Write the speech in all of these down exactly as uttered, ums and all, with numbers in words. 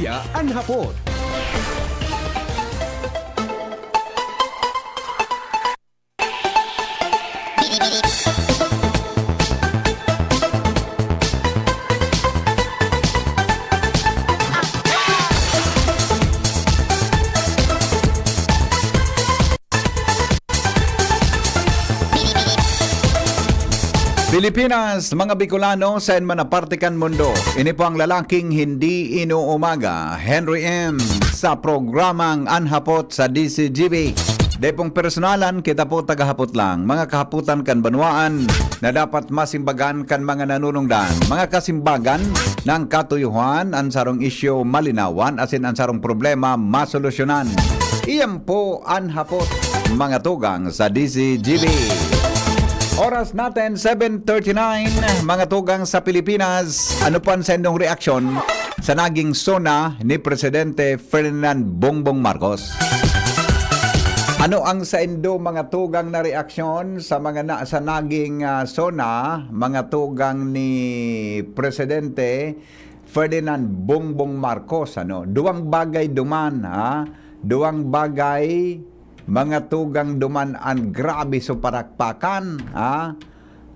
An Hapot. Pilipinas, mga Bicolano, saen man na parte kan mundo. Ini po ang lalaking hindi inuumaga, Henry M, sa programang An Hapot sa D C G B. Dai pong personalan, kita po tagahapot lang. Mga kahapotan kan banwaan na dapat masimbagan kan mga nanunungdan. Mga kasimbagan, nang katuyohan, an sarong isyu malinawan, asin an sarong problema masolusyonan. Iyan po an hapot, mga tugang sa D C G B. Oras natin, seven thirty-nine, mga tugang sa Pilipinas. Ano po an saindong reaksyon sa naging SONA ni Presidente Ferdinand Bongbong Marcos? Ano ang saindo, mga tugang, na reaksyon sa mga na, sa naging, ah, SONA, mga tugang ni Presidente Ferdinand Bongbong Marcos, ano? Duwang bagay duman, ha? Duwang bagay, mga tugang, duman an grabe so parakpakan, ha?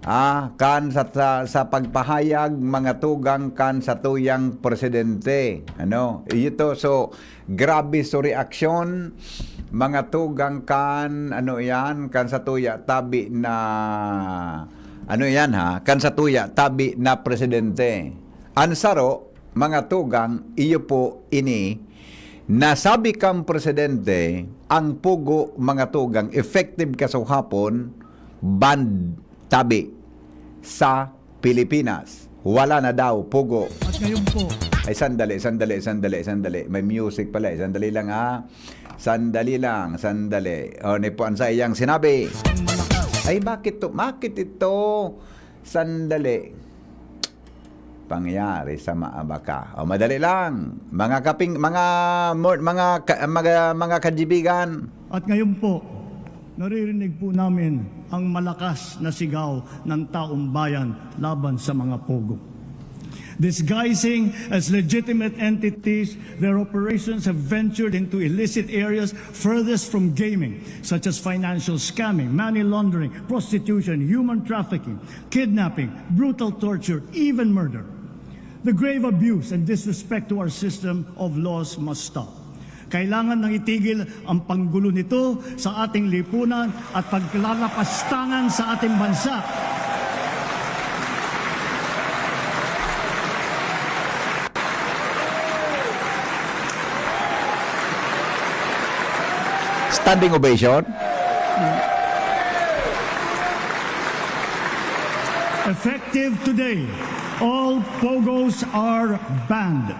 Ah, kan sa, sa, sa pagpahayag, mga tugang, kan satuyang presidente. Ano? Iyo to, so, grabe so reaksyon, mga tugang, kan, ano yan, kan satuya tabi na, ano yan ha, kan satuya tabi na presidente. An saro, mga tugang, iyo po ini, nasabi kan presidente, ang pogo, mga tugang, effective kasuhapon, banned tabi sa Pilipinas. Wala na daw pogo. At ngayon po. Ay, sandali, sandali, sandali, sandali. May music pala eh. Sandali lang ha. Sandali lang, sandali. O, ni po ang sa iyang sinabi. Ay, bakit to? Bakit ito? Sandali. Pangyari sa maabaka. O, madali lang. Mga kaping, mga, mo- mga, ka- mga, mga kajibigan. At ngayon po, naririnig po namin ang malakas na sigaw ng taong bayan laban sa mga pogo. Disguising as legitimate entities, their operations have ventured into illicit areas furthest from gaming, such as financial scamming, money laundering, prostitution, human trafficking, kidnapping, brutal torture, even murder. The grave abuse and disrespect to our system of laws must stop. Kailangan nang itigil ang panggulo nito sa ating lipunan at paglalapastangan sa ating bansa. Standing ovation. Effective today, all pogos are banned.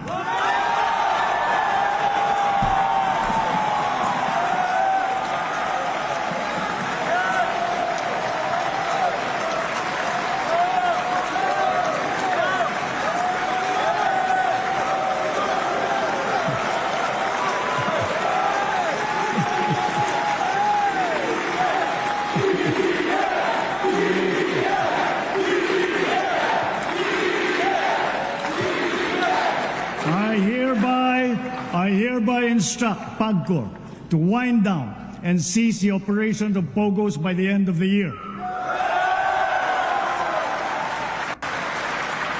I hereby, I hereby instruct PAGCOR to wind down and cease the operations of pogos by the end of the year.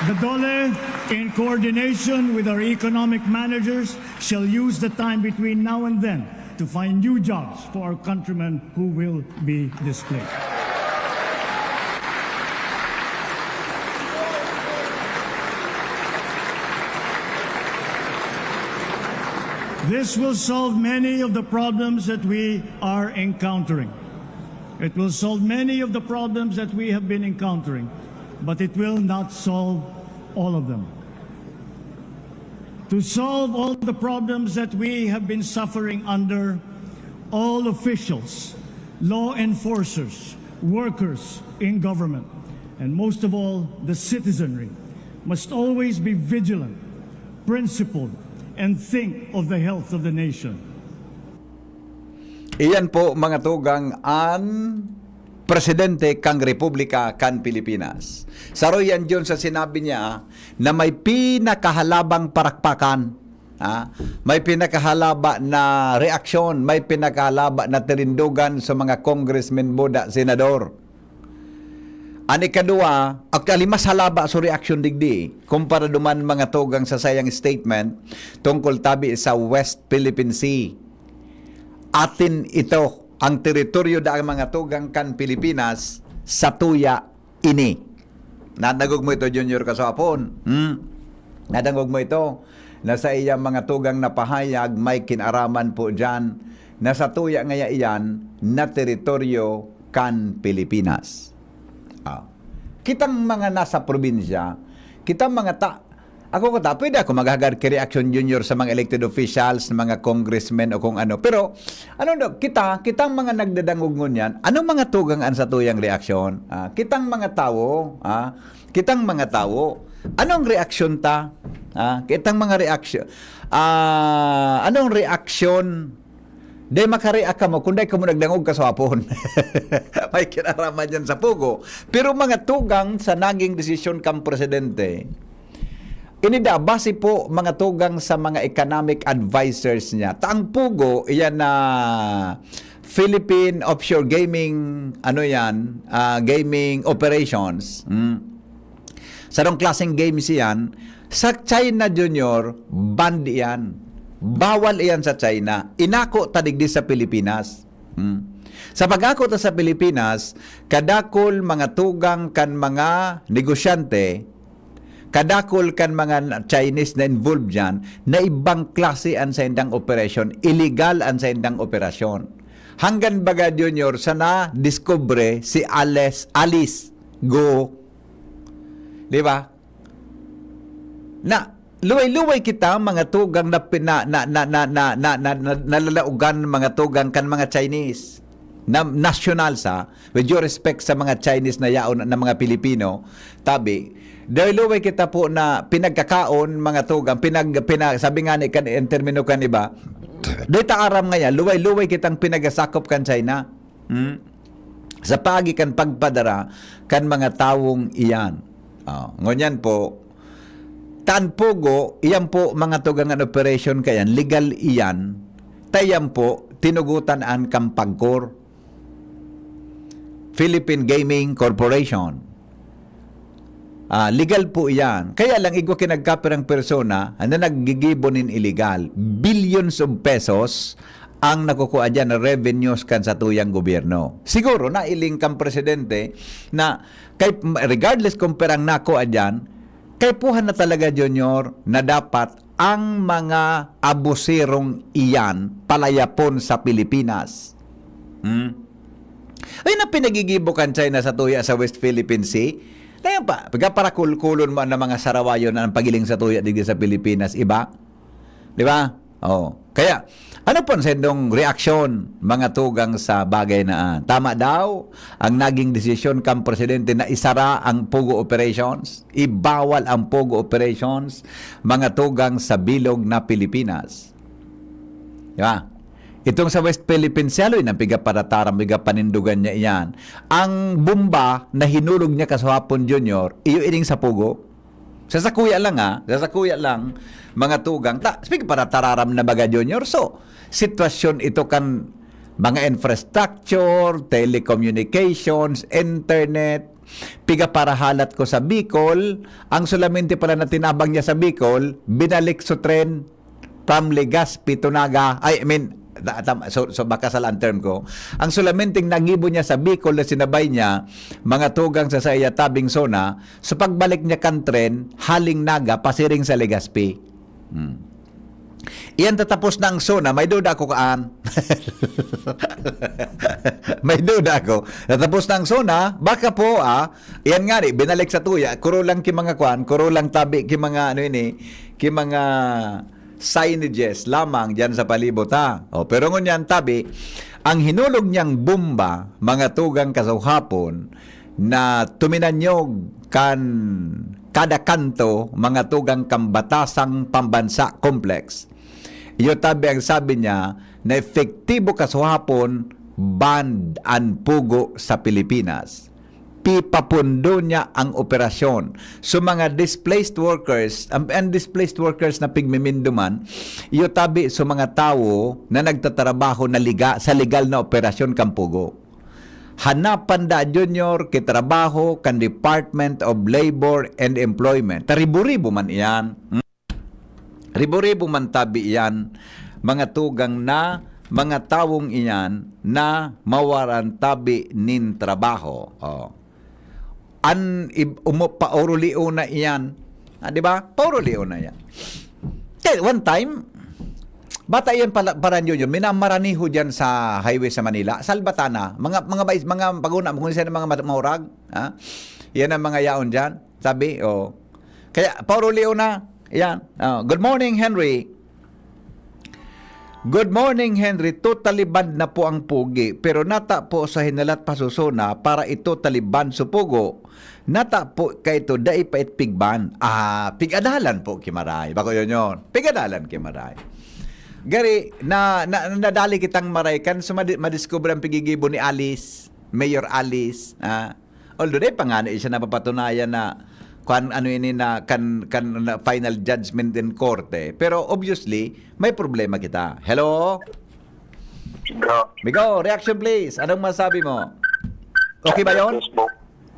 The DOLE, in coordination with our economic managers, shall use the time between now and then to find new jobs for our countrymen who will be displaced. This will solve many of the problems that we are encountering. It will solve many of the problems that we have been encountering, but it will not solve all of them. To solve all the problems that we have been suffering under, all officials, law enforcers, workers in government, and most of all, the citizenry, must always be vigilant, principled, and think of the health of the nation. Iyan po, mga tugang, an presidente kan Republika kan Pilipinas. Saro yan diyon sa sinabi niya na may pinakahalabang parakpakan Ha? May pinakahalaba na reaksyon, may pinakahalaba na tirindugan sa mga congressmen, buda, senador. An ikaduwa, actually, mas halaba so reaksyon digdi kumpara duman, mga tugang, sa sayang statement tungkol tabi sa West Philippine Sea. Atin ito, ang teritoryo daang, mga tugang, kan Pilipinas, satuya ini. Nadangog mo ito, Junior Kasuapon? Hmm? Nadangog mo ito? Na sa iyang mga tugang na pahayag, may kinaraman po diyan na satuya ngaya iyan na teritoryo kan Pilipinas. Ah. Kitang mga nasa probinsya, kitang mga ta-, ako ko ta, pwede ako maghagad ki reaksyon, Junior, sa mga elected officials, mga congressmen o kung ano. Pero, ano daw, kita, kitang mga nagdadangog ngunyan, anong mga tugang an satuyang reaksyon? Ah, kitang mga tawo, ah, kitang mga tawo, anong reaksyon ta? Ah, kitang mga reaksyon, ah, anong reaksyon? Dai makareact kamo kung dai kamo nagdangog, Kasuapon. May kinaraman yan sa pugo. Pero, mga tugang, sa naging desisyon kan presidente, ini da, base po, mga tugang, sa mga economic advisors niya. Ta ang pugo, iyan na Philippine Offshore Gaming, ano yan, ah, gaming operations. Hmm. Sarong klaseng games iyan. Sa China, Junior, banned iyan. Bawal iyan sa China. Inako ta digdi sa Pilipinas. Hmm. Sa pag-ako ta sa Pilipinas, kadakul, mga tugang, kan mga negosyante, kadakul kan mga Chinese na involved diyan, na ibang klase an saindang operasyon, illegal an saindang operasyon. Hanggang baga, Junior, sa nadiskubre si Alice, Alice Go. Di ba? Na, luway-luway kita, mga tugang na pina-, na, na, na, na, na, na, na, nalalaogan, mga tugang kan mga Chinese na national sa, with due respect sa mga Chinese na yaon na mga Pilipino, tabi, luway-luway kita po na pinagkakaon, mga tugang, pinag-, pina-, sabi nga ni kan, ang termino kan iba, di ta aram ngaya, luway-luway kitang pinagasakop kan China. Hmm? Sa paagi kan pagpadara kan mga tawong iyan. Oh, ngunyan po, tan pugo, iyan po, mga tugang, an operation kayan, legal iyan, ta iyan po, tinugotan an kan PAGCOR, Philippine Gaming Corporation. Ah, legal po iyan. Kaya lang, igwa ki nagkapirang persona na naggigibo nin illegal. Billions of pesos ang nakukua diyan na revenues kan satuyang gobyerno. Siguro, nailing kan presidente na kay, regardless kung pirang nakua diyan, kaipuhan na talaga, Junior, na dapat ang mga abuserong iyan palayapon sa Pilipinas. Hmm? Ay, na pinagigibo kan China satuya sa West Philippine Sea. Kaya pa, pagkaparakulkulon mo na mga sarawayon na ang pagiling satuya digdi sa Pilipinas, iba? Di ba? Oh. Kaya, ano po ang sendong reaksyon, mga tugang, sa bagay na, ah, tama daw ang naging desisyon kan presidente na isara ang pugo operations, ibawal ang pugo operations, mga tugang, sa bilog na Pilipinas. Di ba? Itong sa West Philippine Sea, aloy, nang piga parataram, piga panindugan niya iyan. Ang bomba na hinulog niya kasuhapon, Junior, iyo ining sa pugo. Sa sakuya lang, ha? Sa sakuya lang, mga tugang. Ta, speak para tararam na baga, Junior. So, sitwasyon ito kan mga infrastructure, telecommunications, internet, piga para halat ko sa Bicol, ang solamente pala na tinabang niya sa Bicol, binalik sa tren from Legazpi to Naga, I mean, ta-, tam-, so, so baka sala ang term ko. Ang solamenteng nagibo niya sa Bicol na sinabay niya, mga tugang, sa saiya tabing zona, so pagbalik niya kan tren, haling Naga, pasiring sa Legazpi. Hmm. Iyan tatapos na ang zona, may duda ako kaan. May duda ako. Natapos na ang zona, baka po, ah, iyan nga ni, binalik sa tuya, kuro lang ki mga kwan, kuro lang tabi ki mga, ano ini, ki mga signages lamang diyan sa palibot, ha? O, pero ngunyan, tabi, ang hinulog niyang bomba, mga tugang, kasuhapon, na tuminanyog kan kada kanto, mga tugang, kan Batasang Pambansa Complex. Iyo tabi ang sabi niya na epektibo kasuhapon, banned an pugo sa Pilipinas. pipapundo niya ang operasyon. So, mga displaced workers, ang, ang displaced workers na pigmimendo man, iyo tabi sa mga tawo na nagtatrabaho na liga, sa legal na operasyon kan Pogo. Hanapan da, Junior, ki trabaho kan Department of Labor and Employment. Taribo-ribo man iyan. Hmm? Ribo-ribo man tabi iyan, mga tugang na, mga tawong iyan na mawaran tabi nin trabaho. Oh. An ib-, umo-, paurulio na iyan. Ah, di ba? Paurulio na iyan. Kaya one time, bata iyan pala, parang yun yun, minamaraniho dyan sa highway sa Manila, Salvatana, mga, mga bais, mga paguna, kung sino mga mat-, maurag, ha? Yan ang mga yaon dyan. Sabi, oh. Kaya, paurulio na. Yan. Oh, good morning, Henry. Good morning, Henry. Totally banned na po ang Pogi, pero nata po sa hinalat pa susuna para i-totally ban sa Pogo. Nata po kaito dai pa it pig-ban. Ah, pig-adalan po ki Maray. Bako yun yun. Pig-adalan ki Maray. Gari, na, na, nadali kitang Maray kan sa madi-, madiskubre ang pigigibo ni Alice, Mayor Alice. Ah, although, dai pa nga na siya napapatunayan na kwan, ano ini na kan, kan na final judgment in korte. Pero obviously, may problema kita. Hello? Bro, Migo, reaction please. Anong masabi mo? Okay ba yon? Facebook.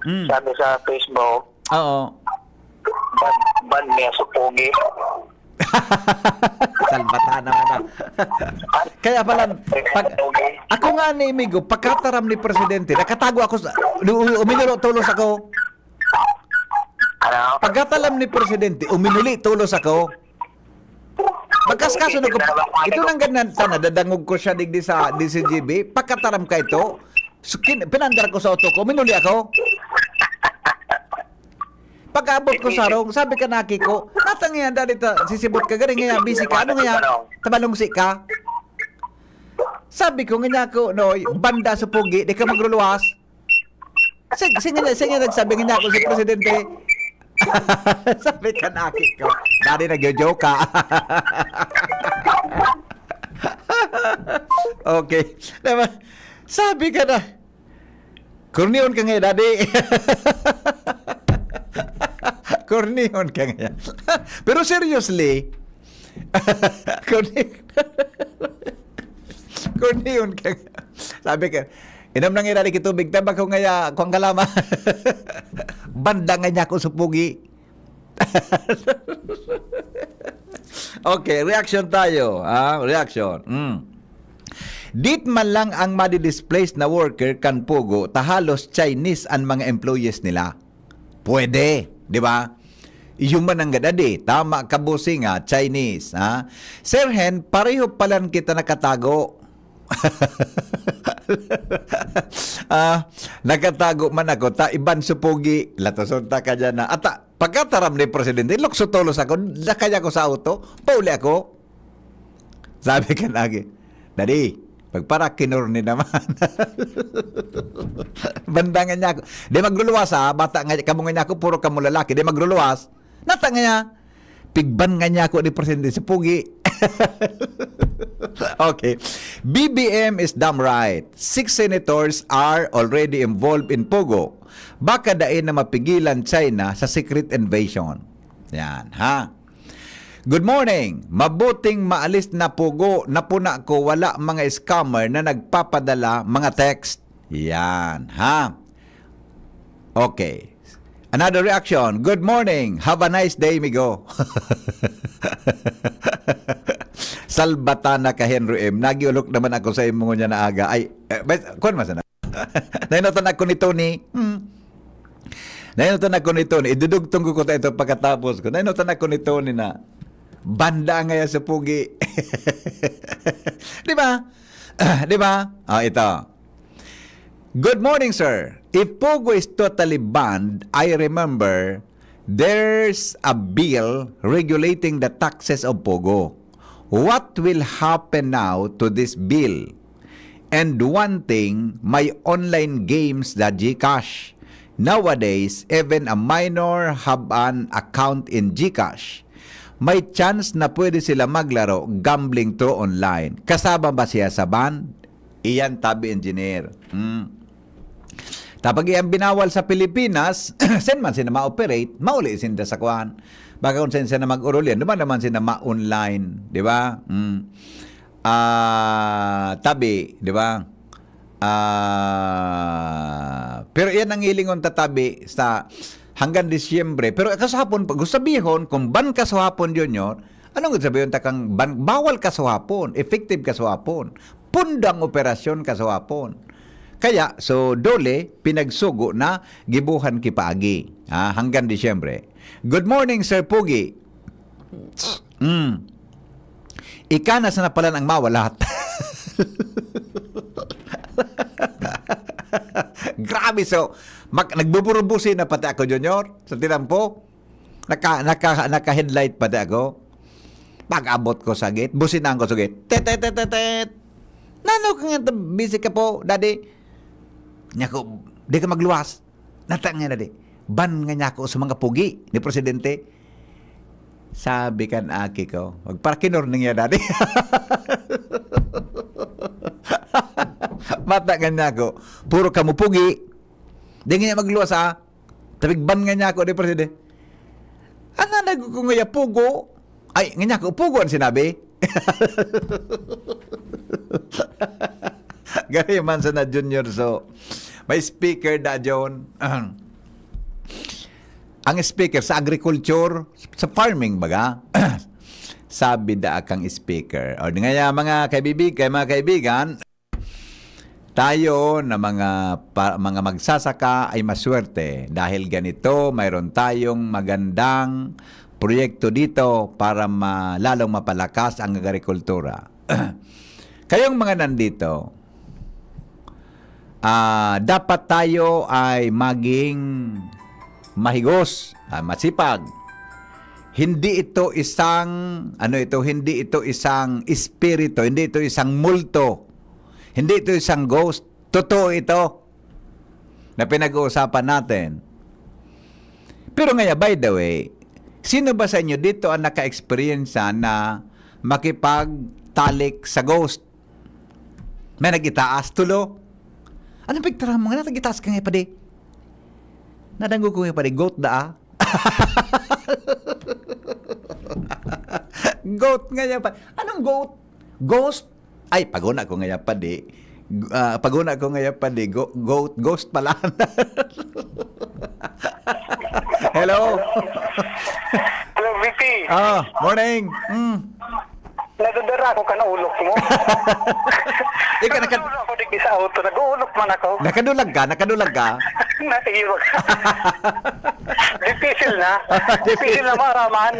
Mm. Sabi sa Facebook, Oo. ban, ban niya sa Pogi. Salbata naman na. Kaya pala, pag, ako nga ni Migo, pagkataram ni Presidente, nakatago ako sa, u-, uminulo tulos ako. Ano? Pagkataram ni Presidente, uminuli tulos ako. Magkaskaso na ko, ito nang ganyan sana, dadangog ko siya digdi sa D C G B, pagkataram ka ito, so, kin-, pinandar ko sa auto ko, uminuli ako. Pag-abot ko sa harong, sabi ka naki ko, "Natang yan, dali ta, sisibot ka, garing nga, busy ka, ano nga, tabalongsi ka?" Sabi ko, nga niya ko, "Noy, banda sa Pogi, di ka magruluwas." Sige, sige niya, sige niya, nagsabi nga niya ako si Presidente. Sabi ka naki ko, "Dali, nagjo-joke ka." Okay. Diba? Sabi ka na, Kornihon ka nga, daddy. Kornihon ka nga. Pero seriously, korni-, kornihon ka nga. Sabi ka, "Inom nang irali ki tubig, tabak ko ngaya, kung kalama." Banda nga niya ako sa Pogi. Okay, reaction tayo. Ah, reaction. Mm. Dit man lang ang madi-displace na worker kan Pogo, ta halos Chinese an mga employees nila. Pwede, di ba? Iyo man ang gadadi. Tama ka, bossing, ah, Chinese, ha? Sir Hen, pareho palan kita nakatago. Ah, nakatago man ako, ta iban supugi, latoson ta ka dyan na. Ata, pagkataram ni Presidente, lukso tolos ako, lakay ako sa auto, pauli ako. Sabi ka lagi, "Daddy, pagparakinor ni naman." Bandangan niya ako. "Di magluluwas, ha? Bata nga, kamo nga niya ako, puro kamo lalaki. Di magluluwas." Nata nga niya, pigban nga niya ako ni Presidente sa Pogi. Okay. B B M is damn right. Six senators are already involved in Pogo. Baka dai na mapigilan China sa secret invasion. Yan, ha? Good morning. Mabuting maalis na Pogo. Napuna ko, wala mga scammer na nagpapadala mga text. Yan, ha? Okay. Another reaction. "Good morning. Have a nice day, migo." Salbatana ka, Henry M. Nagiulok naman ako sa imo ngunyan na aga. Ay, eh, bas-, kuwan man sana. Nainutan ako ni Tony. Hmm. Nainutan ako ni Tony. Idudugtong ko ko ta ito pagkatapos ko. Nainutan ako ni Tony na banda nga yan sa Pogi. Di ba? Di ba? Ah, ito. "Good morning, sir. If Pogo is totally banned, I remember there's a bill regulating the taxes of Pogo. What will happen now to this bill? And one thing, may online games the GCash. Nowadays, even a minor have an account in GCash. May chance na pwede sila maglaro, gambling through online. Kasama ba siya sa ban?" Iyan tabi, engineer. Hmm. Tapag iyang binawal sa Pilipinas, sen man sila ma-operate, mauli sinda sa kuan. Baka kung sen sila mag-orol yan, duman naman sila ma-online, di ba? Mm. Ah, tabi, di ba? Ah, pero iyan ang hilingon ta tabi sa hanggang Disyembre. Pero kasahapon pa, gusto sabihon, kung ban kasahapon, Junior, anong gusto sabihon ta kang ban, bawal kasahapon, effective kasahapon, pundang operasyon kasahapon. Kaya, so, Dole, pinagsugo na gibuhan kipaagi. Ah, hanggang Disyembre. Good morning, Sir Pugi. Mm. Ika na sana pala ang mawalat. Grabe, so, mag, nagbuburubusi na pati ako, Junior, sa tinampo. Naka, naka, naka-headlight pati ako. Pag-abot ko sa gate, businan ko sa gate. Tet, tet, tet, tet, tet. "Nano ka nga, busy ka po, daddy?" Niya ko, "Di ka magluwas." Nata nga na di, ban nga niya ako sa mga pugi ni Presidente. Sabi kan aki ko, "Magparakinor na niya, daddy." Mata nga niya ako, puro kamo pugi. Di nga niya magluwas, ha? Tabig ban nga niya ako, di, Presidente. Ang nanag ko nga pugo, ay, nga niya ako, pugo ang sinabi. Gari man sana, Junior, so, may speaker da, John. Ang speaker sa agriculture, sa farming, baga. Sabi da kang speaker. O, di nga, mga kaibibig, kay mga kaibigan, tayo na mga pa, mga magsasaka ay maswerte dahil ganito, mayroon tayong magandang proyekto dito para ma, lalong mapalakas ang agrikultura. Kayong mga nandito, ah, dapat tayo ay maging mahigos, ah, masipag. Hindi ito isang, ano ito, hindi ito isang espiritu, hindi ito isang multo, hindi ito isang ghost. Totoo ito na pinag-uusapan natin. Pero ngaya, by the way, sino ba sa inyo dito ang naka-experience na makipagtalik sa ghost? May nag-itaas, tulo. Anong pigtara mo nga? Nag-itaas ka nga, padi. Nadangog ko nga, padi. Goat da, ah. Goat nga yan, pa. Anong goat? Ghost? Ay, paguna ko nga yan, padi. Ah, paguna ko nga yan, padi. Go, goat, ghost pala. Hello? Hello, V P. Ah, morning. Mm. Nadudara ako kan ulok mo. Ikaw, naka- Nagdudulo ako digdi sa auto. Nag-uulok man ako. Nakadulag ka? Nakadulag ka? Naiiwag. Dipisil na. Dipisil na maraman.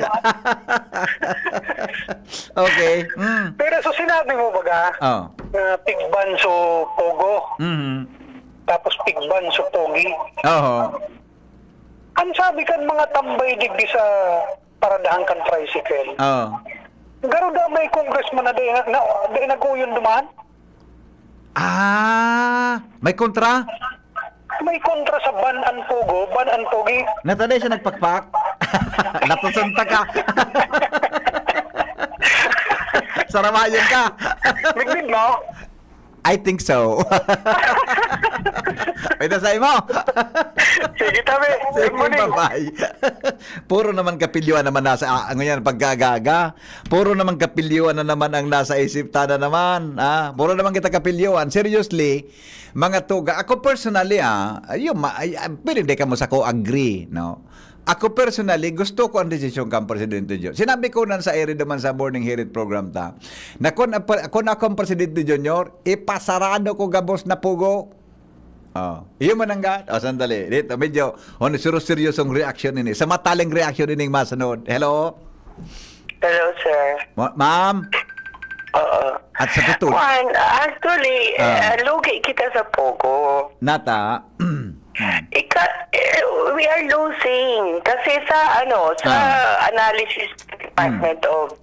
Okay. Mm. Pero so sinabi mo baga, Oh. na pigban so pogo, Mhm. tapos pigban so pogi. Oho. Ang sabi kan mga tambay digdi sa paradahan kan tricycle, Oh. garo da may congressman na di, na, di nag-uyon duman? Ah, may kontra? May kontra sa ban an pogo, ban an pogi. Nataday siya nagpakpak? Natusunta ka. Saramayon ka. Midmid mo? I think so. May dasay mo. Sige, tabi. Sige, Good morning. Bye-bye. Puro naman kapilyuan naman nasa, ah, ngayon, pagkagaga. Puro naman kapilyuan na naman ang nasa isip ta na naman. Ah, puro naman kita kapilyuan. Seriously, mga tuga. Ako personally, ah, ayun, ma, ay, ah, pwede di ka mo sa ko agree, no? Ako personally, gusto ko ang desisyon kang Presidente Joe. Sinabi ko nan sa ere naman sa Morning Hirit program ta, na kung, kung ako ang Presidente Junior, ipasarado ko gabos na pugo. Oh, iyo man ang ga-, oh, sandali. Dito, medyo, oh, suro seryosong reaksyon ini. Sa mataling reaksyon ini, masunod. Hello? Hello, sir. Ma- ma'am? Oo. At sa totoo, Juan, actually, Ah. eh, lugi kita sa pogo. Nata, Ika, eh, we are losing. Kasi sa, ano, sa Ah. analysis ng Department of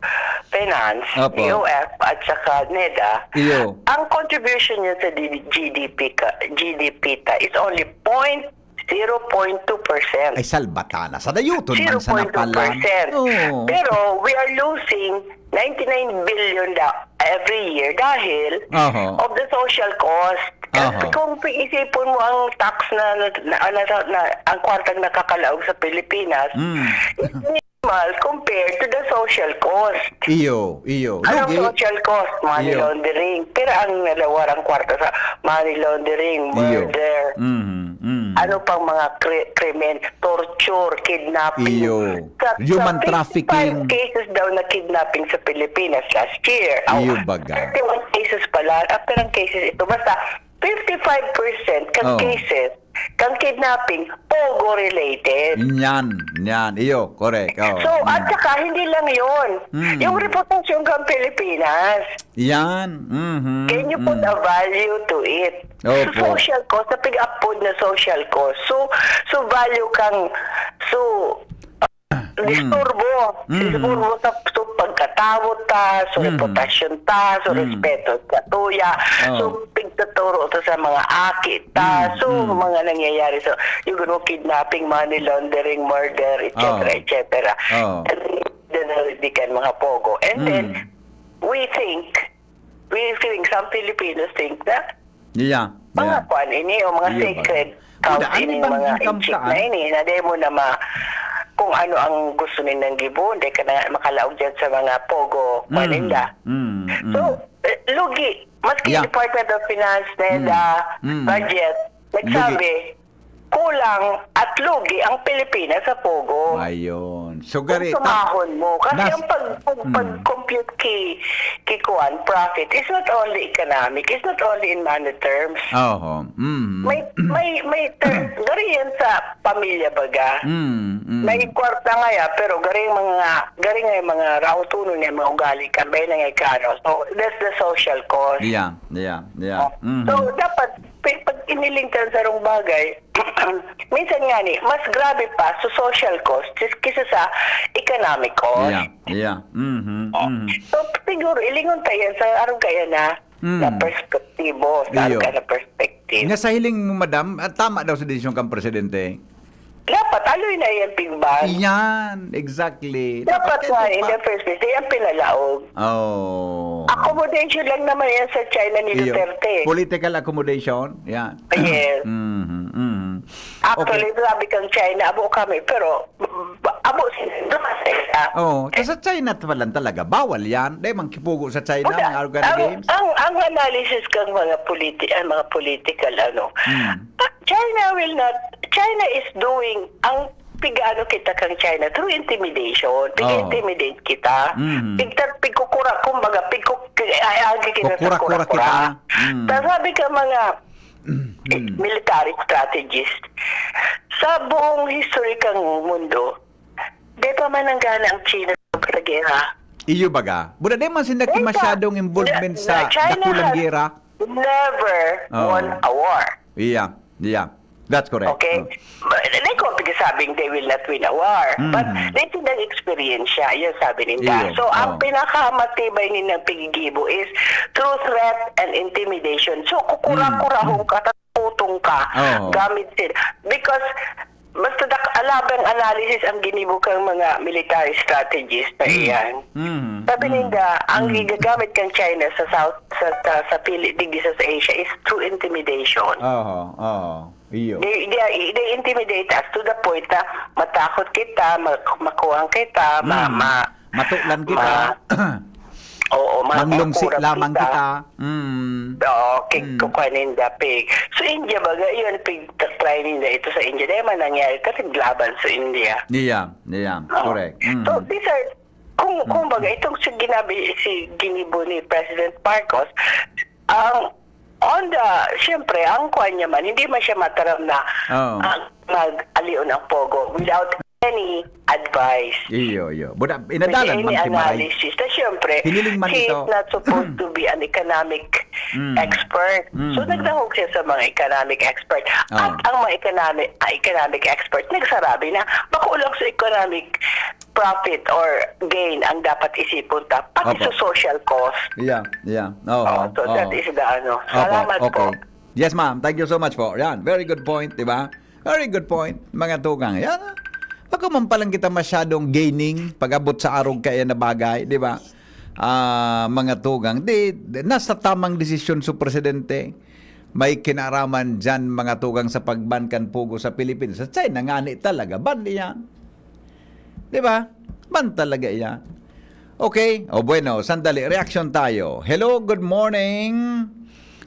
Finance, Opo. D O F, at saka NEDA, Iyo. ang contribution niya sa D-, G D P ka, G D P ta is only point zero point two percent. Ay, salbatana. Sa dayuton man sa zero point two percent. napalan. Oo. Pero we are losing ninety-nine billion da, every year dahil Oho. of the social cost. Kasi Oho. kung pag-isipon mo ang tax na, na, na, na, na- ang kwartang nakakalaog sa Pilipinas, Mm. it's minimal compared to the social cost. Iyo, iyo. Anong Lugi. social cost? Money Iyo. laundering. Pero ang nalawarang kwarta sa money laundering, Iyo. murder, Mhm, mhm. ano pang mga kri- krimen, torture, kidnapping. Iyo. Sa, Human sa trafficking. fifty-five cases daw na kidnapping sa Pilipinas last year. Aw, Iyo baga. thirty-one cases pala. After ng cases ito, basta fifty-five percent kang Oh. cases, kang kidnapping, pogo related. Yan, yan. Iyo, correct. Oh. So, at Mm. saka, hindi lang yon. Mm. Yung reputasyon kang Pilipinas. Yan. Mhm, Can you put mm. a value to it? Opo. So, social cost, na pig-upod na social cost. So, so value kang, so, Mm. disturbo. Mm. Disturbo sa, so, pagkatawo ta, so, Mm. reputasyon ta, so, Mm. respeto sa tuya. Oh. So, pigtuturo ta sa mga aki ta. Mm, So, mm. mga nangyayari. So, yung gano'n, kidnapping, money laundering, murder, et cetera, Oh. et cetera. Oh. And then, di kan mga pogo. And then, Mm. we think, we think, some Filipinos think na Yeah, mga yeah. kuan ini o mga Iyo ba? sacred Buda, cows ano ini, bang mga income inchik kaan? na ini, na dahil mo na ma-, kung ano ang gusto nilang gibon, dahil ka na nga makalaog dyan sa mga pogo, kuan Mm, ninda. mm, So, mm. eh, lugi. Maski Yeah. Department of Finance, Mm, NEDA, mm. budget, Lugi. nagsabi, kulang at lugi ang Pilipinas sa pogo. Ayun. So, Kung gari, ta- sumahon mo. Kasi nas- ang pag-, pag-, Mm. pag-compute ki, ki kuan, profit is not only economic, it's not only in money terms. Oho. Mm. May, may, may term, gari yan sa pamilya baga. Mm, mm. May kwarta nga ya, pero garing mga, garing nga yung mga rautunon niya, mga ugali, kambay na nga ikano. So, that's the social cost. Yeah, yeah, yeah. Oh. Mhm. So, dapat, pi-, pag iniling ka sa sarong bagay, minsan nga ni, mas grabe pa sa social cost kis-, kisa sa economic cost. Yeah, yeah. Mhm, Oh. mhm. So, siguro, ilingon ta yan sa arog kaya na, Mm. na perspektibo, sa Iyo. arog ka na perspective. Nga sa hiling mo, madam, ah, tama daw sa desisyon kang presidente? Dapat, aloy na yan, pigban. Yan, exactly. Dapat Dapat nga, yan, in the pa- first place, yan pinalaog. Oh. Accommodation lang naman yan sa China ni Iyo. Duterte. Political accommodation, yan. Yes. Mhm, mhm. Actually, Okay. sabi kang China, abo kami, pero, ba-, abo sila, dumasay ka. Oh, ta sa China pa lang talaga, bawal yan. Dahil mang kipugo sa China, Wala. mga Arugana Ang, Games. ang, ang analysis kang mga politi-, ang mga political, ano, Hmm. ah, China will not, China is doing, ang pig-ano kita kang China, through intimidation, Oo. pig-intimidate kita, Mhm. pigtat-, pigkukura, kumbaga, pigkuk-, ay, agi kita sa Kukura-kura kura-kura. kita. Mm. Ta sabi ka mga Mm. military strategist, sa buong history kang mundo, di pa man nanggana ang China sa gera. Iyo baga? Buda, di man sinda Di pa. masyadong involvement The, sa the China dakulang has gera. never Oo. won a war. Yeah, yeah. That's correct. Okay? Oh. But, di ko pigsabing they will not win a war. But, Mhm. dito ng experience siya, yun sabi ninda. Iyo, So, ang oh. pinakamatibay nilang pigigibo is through threat and intimidation. So, kukura-kurahon Mm. ka, tatutong ka, Oo. gamit sila. Because, basta dak-, alabang analysis ang ginibo kang mga military strategist na Mm. iyan. Mhm. Sabi Mm. ninda, ang Mm. gigagamit kang China sa South, sa, sa, sa Pili-, digdi sa Asia is through intimidation. Oho, oho. Iyo. They, they, they intimidate us to the point na matakot kita, mak-, makuwang kita, ma-, Mm. ma-, Matulan kita. ma-, oo, ma-, Manglungsi makurap lamang kita. kita. Mm. Oo, kay Mm. kukuha ninda, pig. So, India, baga, yun, pig, try ninda ito sa India. Dahil man nangyari, kasi laban sa India. Iya, iya. Oo. Correct. Mm. So, these are, kung, Mm. kung baga, itong si ginabi, si ginibo ni President Marcos, ang, on the, siyempre, ang kuwan niya man, hindi man siya mataram na Oo. ang mag-alion ang pogo without any advice. Iyo, iyo. Buda, With inadalan any man si Maray. analysis. Na siyempre, Hiniling man he ito. is not supposed to be an economic Mm. expert. So, Mm. nagdangog siya sa mga economic expert. Oo. At ang mga economic, ah, economic expert, nagsarabi na, bako lang sa economic profit or gain ang dapat isipon ta, pati Opo. sa social cost. Yeah, yeah. Oo, Oo, so that oo. is the ano. Opo, Salamat okay. po. Yes, ma'am. Thank you so much po. Yan, very good point, di ba? Very good point, mga tugang. Yan, ah. Bako man palang kita masyadong gaining pag-abot sa arog kaya na bagay, di ba? ah, mga tugang. Di, di, nasa tamang desisyon su presidente. May kinaraman diyan, mga tugang, sa pagban kan pugo sa Pilipinas. Sa China ngani talaga, ban iyan. Di ba? Ban talaga iyan. Okay. O bueno, sandali. Reaksyon tayo. Hello, good morning.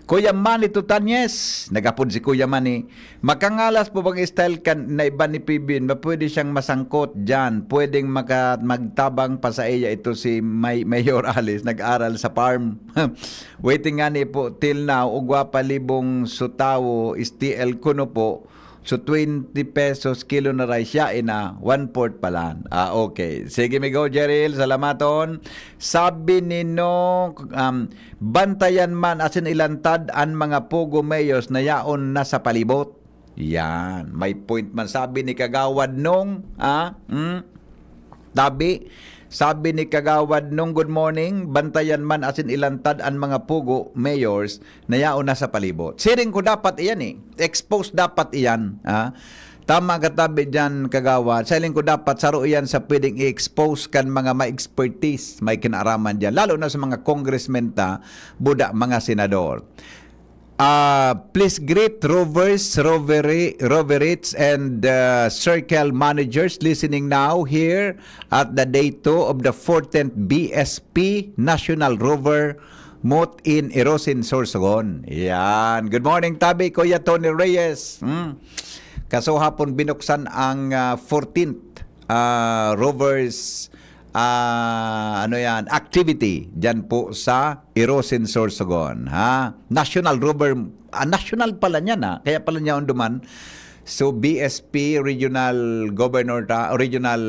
Kuya Manny Tutanyes. Nagapod si Kuya Manny. Makangalas po bang style kan na iba ni P B N? Ba pwede siyang masangkot diyan? Pwedeng maka-, magtabang pa sa iya ito si May-, Mayor Alice. Nag-aral sa farm. Waiting ngani po till now. Ugwa pa libong su tawo, S T L kuno po. So, twenty pesos kilo na rice, yain na, one-fourth pa lang. Ah, okay. Sige, migo Jeril, salamaton. Sabi ni no, um, bantayan man asin ilantad an mga pugo mayors na yaon na sa palibot. Yan. May point man sabi ni Kagawad nung, ah, hmm? Tabi, sabi ni Kagawad nung, "Good morning, bantayan man asin ilantad an mga pugo, mayors, na yaon na sa palibot." Siring ko dapat iyan eh. Expose dapat iyan, ha? Tama ka tabi diyan, Kagawad. Siring ko dapat saro iyan sa pwedeng i-expose kan mga may expertise, may kinaaraman diyan. Lalo na sa mga congressmen ta, buda mga senador. Uh, please greet rovers, roveri-, roverites, and uh, circle managers listening now here at the day two of the fourteenth B S P National Rover Moot in Irosin, Sorsogon. Yan. Good morning, tabi, Kuya Tony Reyes. Hmm. Kaso hapon binuksan ang ah, fourteenth ah, Rovers, ah, ano yan, activity dyan po sa Irosin, Sorsogon, ha? National Rover, ah, national pala niyan, ha? Kaya pala niya duman. So, B S P Regional Governor, ta, Regional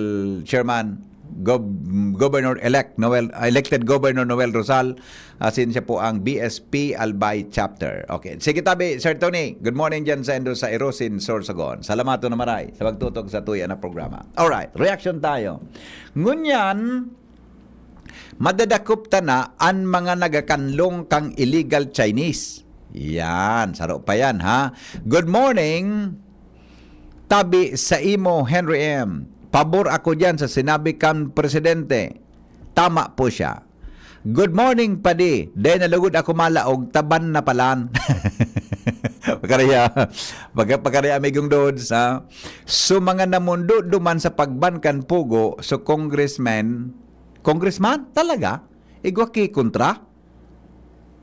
Chairman, Gov-, Governor-elect Noel, elected Governor Noel Rosal, asin siya po ang B S P Albay Chapter. Okay. Sige, tabi, Sir Tony. Good morning dyan sa Indo, sa Irosin, Sorsogon. Salamaton na maray sa pagtutok sa tuya na programa. Alright, reaction tayo. Ngunyan, madadakop ta na an mga nagakanlong kang illegal Chinese. Yan, saro pa yan, ha? Good morning, tabi sa imo, Henry M. Pabor ako diyan sa sinabi kan presidente. Tama po siya. Good morning, padi. Dai na lugod ako malaog, taban na palan. Pagkariya, pagka-, pagkariya, amigong Dods, ha? So, mga namundo duman sa pagban kan pugo, so, congressman, congressman? Talaga? Igwa ki kontra?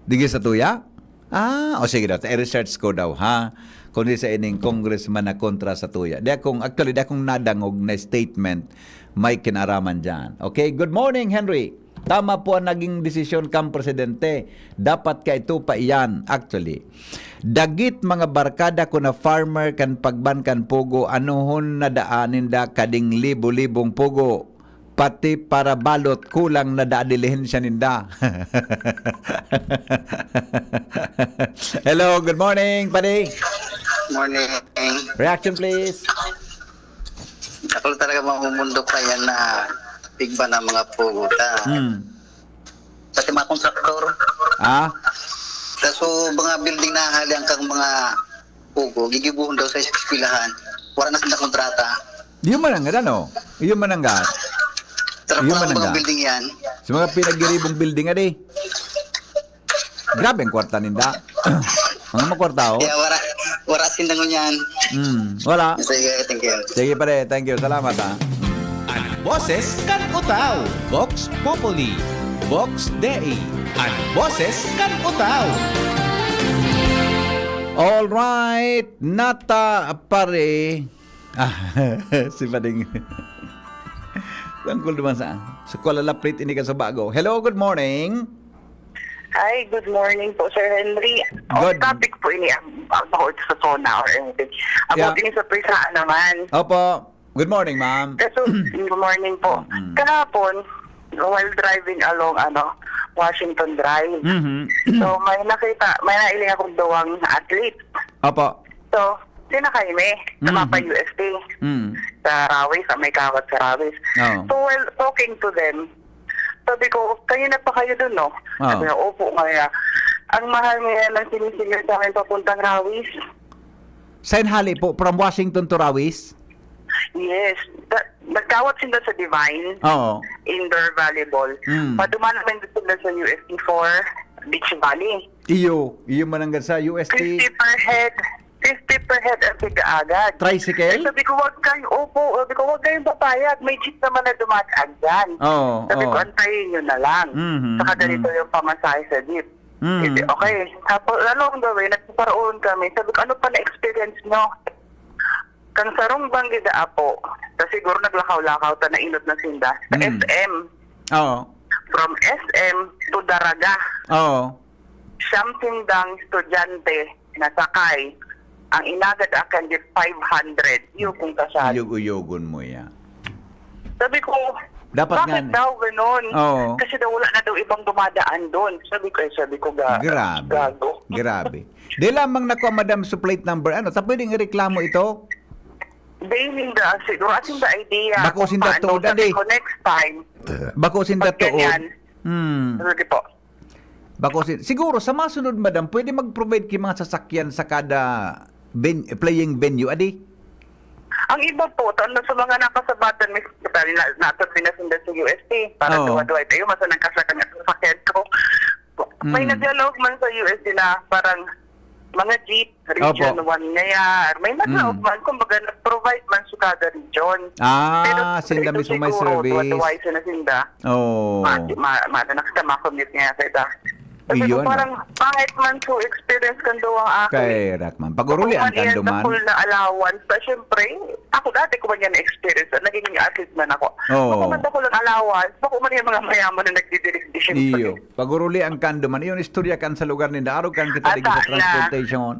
Digi sa tuya? Ah, o sige daw, i-research ko daw, ha? Kundi sa ining congressman na kontra sa tuya. Di akong, actually, di akong nadangog na statement may kinaraman dyan. Okay, good morning, Henry. Tama po ang naging desisyon kan presidente. Dapat ka ito pa iyan, actually. Dagit mga barkada ko na farmer kan pagban kan pugo, anohon na daan ninda kading libo-libong pugo. Pati para balot, kulang na daan dilihensya ninda. Hello, good morning, padi. Morning. Reaction, please. Ako talaga mamumundok pa yan na pigba ng mga pugo ta. Hmm. Pati mga kontraktor. Ah? Kaso mga building na halian kang mga pugo, gigibuhon daw sa eskwelahan. Wala na sila kontrata. Yun man ang ano? Yun man ang gas. Tara Yun pa man ang ang mga ga- building yan. Sa mga pinagiribong building, adi. Grabe ang kwarta ninda. Mga makwarta, oh. Kaya wala, wala sila ngunyan. Hmm, wala. Sige, thank you. Sige, pare. Thank you. Salamat, ha. An boses kan Utao, Vox Populi. Vox Dei, an boses kan Utao. All right. Nata, pare. Ah, si Pading. Tangkol naman sa, sa Kuala Laprit, ini ka sa bago. Hello, good morning. Hi, good morning po, Sir Henry. Off Good. Topic po ini, ang about sa SONA or anything. About Yeah. ini sa Prisaan naman. Opo. Good morning, ma'am. Kaso, good morning po. Mm. Kahapon, while driving along ano Washington Drive, Mhm. so may nakita, may nailing akong duwang athlete. Opo. So, sinakay mi sa Mm. Mapa U S T, Mm. sa Rawis, sa may kawat sa Rawis. Oo. So, while talking to them, sabi ko, "Kanina pa kayo dun, no?" Oo. Sabi niya, "Opo, ngayon." Ang mahal ngayon ng sinisigil sa amin papuntang Rawis. Saan hali po? From Washington to Rawis? Yes. Da- nagkawat sila sa Divine Oo. Indoor Volleyball. Mm. Paduman naman sila sa U S T four Beach Volley. Iyo, iyo man hanggang sa U S T. Fifty per head. Fifty per head ang tigaagad. Tricycle? Eh, sabi ko, "Wag kayo, opo." Sabi ko, "Wag kayong papayag. May jeep naman na dumadaan dyan." Oo, Sabi ko, oo. "Antayin nyo na lang." Mhm, Saka ganito mhm. yung pamasahe sa jeep. Mm. Hindi, okay. Tapos, ano ang gawin? Nagpaparoon kami. Sabi ko, "Ano pa na-experience nyo?" Kan sarong banggi da apo, ta siguro naglakaw-lakaw ta, nainot na sinda. Sa Mm. S M. Oo. From S M to Daraga. Oo. Siyam sindang estudyante nasakay. Ang inagad akan di five hundred. Iyo kung kasal. Uyog-uyogon mo yan. Sabi ko, Dapat "Bakit nga ni- daw ganun?" Oo. Kasi daw wala na daw ibang dumadaan doon. Sabi ko, eh, sabi ko, "Ga-, Grabe. gago." Grabe. Di lamang nakuha, madam, sa plate number, ano, ta pwedeng ireklamo ito? They need the, siguro, ating the idea Bako kung sinda paano. tuod, Sabi adi. ko, next time, Bako sinda pag ganyan, tuod. Hmm. Sige po. Bako sin-, siguro, sa masunod, madam, pwede mag-provide ki mga sasakyan sa kada ven-, playing venue, adi? Ang iba po, ta-, sa mga nakasabatan, may sakit na, na, nasunod na sinda sa U S T, para Oo. duwa-duwa. Tayo, masa nagkasakyan ang sasakyan ko. May Mm. naglalawag man sa U S T na parang mga jeep, Region Opo. one ngayon. May naglaog Mm. man, kumbaga, nag-provide man sa kada region. Ah, Pero sinda ito mismo may siguro, service. duwa-duwa isa na sinda. Oo. Ma-, ma-, ma-, nakita, ma-commute nga sa ita. Kasi Iyon, kung parang ah. pangit man sa experience kan duwang ako, Kay eh. Rakman. Pag-urulian Bako man ka, iyan sa duman. full na allowance. Sa, syempre, ako dati ko man yan na-experience. Naging athlete man ako. Oo. Bako man sa full na allowance. Bako man yung mga mayaman na nagdidilig-dilig. Iyo. Pag-urulian kan duman, iyon istorya kan sa lugar ninda. Arog kan kita Ata digdi sa na. transportation.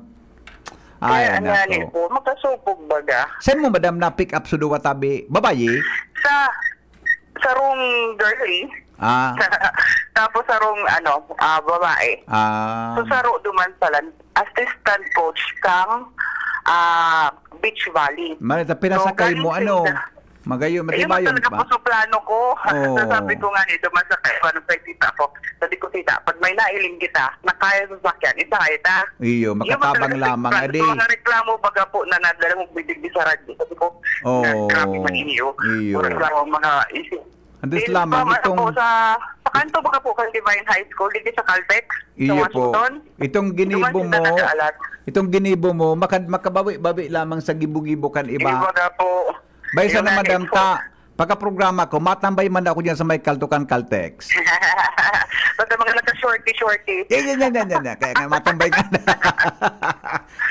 Ay, Kaya, ano nako. yan, eh, po, makasupog baga. Saan mo, madam, na-pick up sa duwa tabi? Babayi? Sa, sarong girly. Ah. Tapos sarong, ano, ah, babae. Ah. So, saro duman sa lan-, assistant coach kang, ah, Beach Volley. Manita, pinasakay So, mo, galing ano? sila. Magayon, Ayun ang matibayon talaga pa. po sa plano ko. Oo. Sasabi ko nga nito, masakay pa nung kay tita ko. Sabi ko, "Tita, pag may nailing kita, na kaya sasakyan, isakay ta." Iyo, Yun ang makatabang talaga sa lamang, plano. adi. Sa mga reklamo, baga po, na nadala mong bidig di sa radyo. Sabi ko, Oo. na, grabe man inyo. Iyo. Puro reklamo ang mga isip. Antes Then, lamang ma'am, ano itong po, sa, sa kanto baga po, kan Divine High School, dito sa Caltex, sa Iyo po. Washington. Itong ginibo Duman sila mo, nag-aalat. itong ginibo mo, makad-, makabawi-bawi lamang sa gibo-gibo kan iba. Iba nga po. Bay, Ayun sana nga, madam eh, po. ta, pagkaprograma ko, matambay man ako diyan sa may Kaltukan Caltex. Basta mga nagka-shorty-shorty. Yan, yan, yan, yan, yan, yan. Kaya nga, matambay ka na.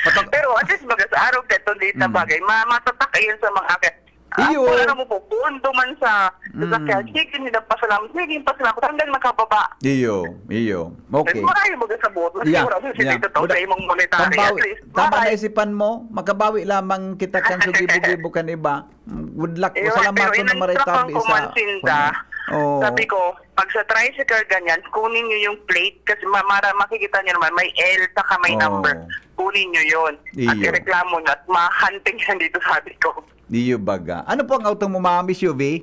Patang- Pero at least, baga sa araw ka, itong date na Mm. bagay, ma-, matatak yun sa mga akin. Ah, Iyo. Wala na mo po, pundo man sa Mm. sasakyan. Sige, nila pasalamat. Sige, pasalamat. Hanggang nakababa. Iyo, iyo. Okay. Mas marami baga sa buot. Mas Yeah, sigurado si yeah. Tito Tao Buda-, sa imong monetary. pambawi, At least, tama na maray. isipan mo, makabawi lamang kita kan sugibo-gibo kan iba. Good luck. Iyo, Salamat pero po na maray inantrapan tabi ko sa man sinda. Oo. Sabi ko, "Pag sa tricycle ganyan, kunin niyo yung plate kasi ma-, mara-, makikita niyo naman may L saka may Oo. number. Kunin niyo yun. At Iyo. ireklamo niyo at ma-hunting yan dito," sabi ko. Iyo baga. Ano po ang auto mo, ma'am? S U V?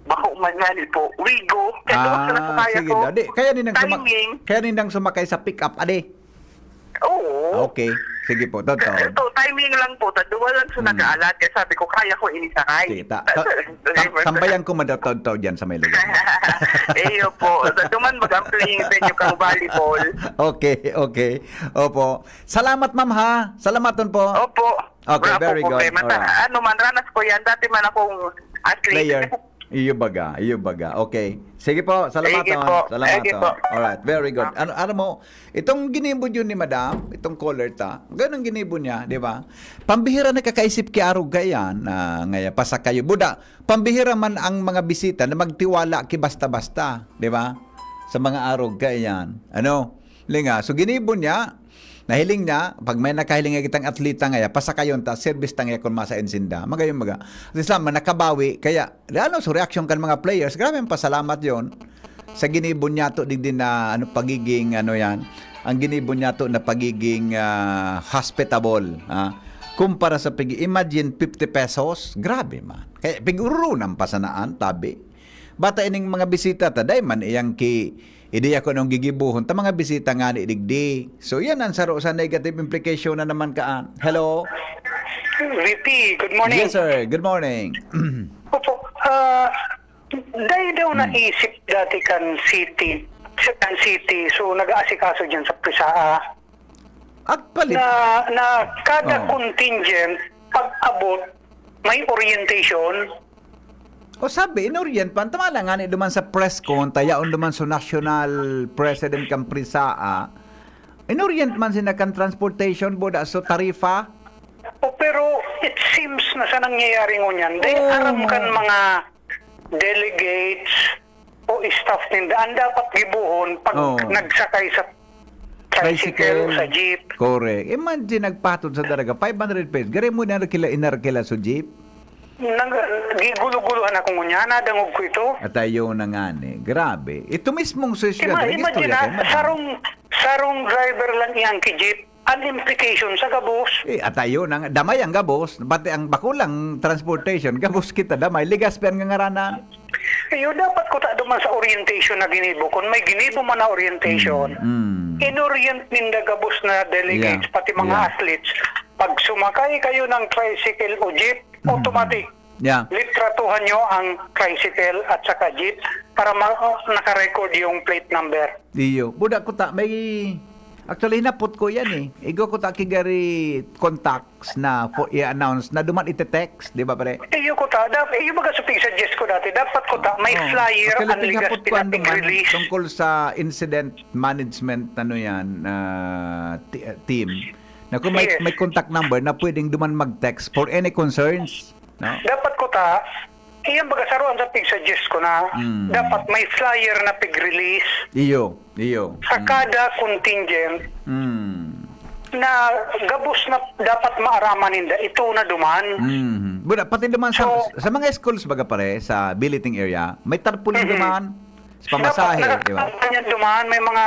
Bako man yan po. Wigo. Kaya duwa sa Ah, nasakay sige ako. daw. Di, kaya ninang suma-, Timing. kaya ninang sumakay sa pick-up, adi? Oo. Okay. Sige po, totoo. Ito, timing lang po. Taduwa lang sa Hmm. nag-aalat. Kaya sabi ko, "Kaya ko inisakay." Sige, ta-, ta-, Sabi ko, tam-, tambayan ko madataw-taw dyan sa may lugar. Iyo po. Sa duman, mag-ang playing venue kang volleyball. Okay, okay. Opo. Salamat, ma'am, ha? Salamaton po. Opo. Okay, Wala po very good. problema. Sa Alright. ano man, ranas ko yan. Dati man akong athlete. Player. Iyo baga, iyo baga. Okay. Sige po, salamaton. Sige po. Salamaton. Sige po. Alright, very good. Okay. Ano, ano mo, itong ginibo yun ni madam, itong caller ta, ganun ginibo niya, di ba? Pambihira na kakaisip ki arog kaiyan, ah, ngaya pasakayo. Buda, pambihira man ang mga bisita na magtiwala ki basta-basta, di ba? Sa mga arog kaiyan. Ano? Linga, so ginibo niya, nahiling niya, pag may nakahiling nga kitang atleta ngaya, pasakayon ta, service ta ngaya kun masain sinda. Magayon baga. At least lamang, nakabawi. Kaya, ano, so reaction kan mga players, grabe ang pasalamat yon sa ginibo niya to, digdi na, ano, pagiging, ano yan, ang ginibo niya to na pagiging, ah, hospitable, ah. Kumpara sa pig-, imagine, fifty pesos, grabe man. Kaya, pigururunan pa sanaan, tabi. Bata ining mga bisita ta, dai man iyang ki-, ideya kun anong gigibohon ta mga bisita ngani digdi. So, yan ang saro sa negative implication na naman kaan. Hello? V P, good morning. Yes, sir. Good morning. Opo, ah, dai daw Hmm. naisip dati kan city, kan city, so nag-aasikaso dyan sa P R I S A A, Actually, na, na kada Oh. contingent, pag-abot, may orientation. O sabi, in-orient pa. Tama lang nga ni duman sa press con, ta yaon duman sa national president kan P R I S A A. In-orient man sila kan transportation, buda, so tarifa. O, pero it seems na sa nangyayari ngunyan, dai Oo. aram kan mga delegates o staff ninda, ang dapat gibohon pag Oo. nagsakay sa tricycle, Tricycle. sa jeep. Correct. Imagine, nagpatod sa daraga, five hundred pesos. Gari mo inarkila, inarkila sa jeep? Nag-, gigulo-guluhan ako ngunyan, nadangog ko ito. At ayaw na nga ni. Grabe. Ito mismong sa Ima-, siyudad, imagine nag-istorya na, kayo, madam. sarong, sarong driver lang iyang ki-jeep. An implication sa gabos. Eh, at ayaw na nga. Damay ang gabos. Pati ang bakulang transportation, gabos kita damay. Legazpi ang ngangaranan. Iyo, dapat ko ta duman sa orientation na ginibo. Kung may ginibo man na orientation, Mm, mm. in-orient ninda gabos na delegates, Yeah, pati mga yeah. athletes. Pag sumakay kayo ng tricycle o jeep, Mm. automatic. Yeah. Litratuhan nyo ang tricycle at saka jeep para ma-, naka-record yung plate number. Iyo. Buda ko ta, may, actually, hinapot ko yan eh. Igo ko ta kigari contacts na for, i-announce na duman ite-text, di ba, pre? Iyo ko ta, dap-, iyo baga sa pig-suggest ko dati, dapat ko ta, may Oh. flyer Actually, ang Legazpi na pig-release. Tungkol sa incident management, ano yan, ah, ti-, ah, team. Na kung may, Yes. may contact number na pwedeng duman mag-text for any concerns. No? Dapat ko ta, iyan baga saruan sa pig-suggest ko na Mm. dapat may flyer na pig-release Iyo, iyo. sa Mm. kada contingent Mm. na gabos na dapat maaraman ninda, ito na duman. Mm. Buda, pati duman sa, So, sa mga schools baga pare, sa billeting area, may tarpaulin Mhm. duman. Sa pamasahe, Dapat di ba? nakakatawa niyan duman, may mga,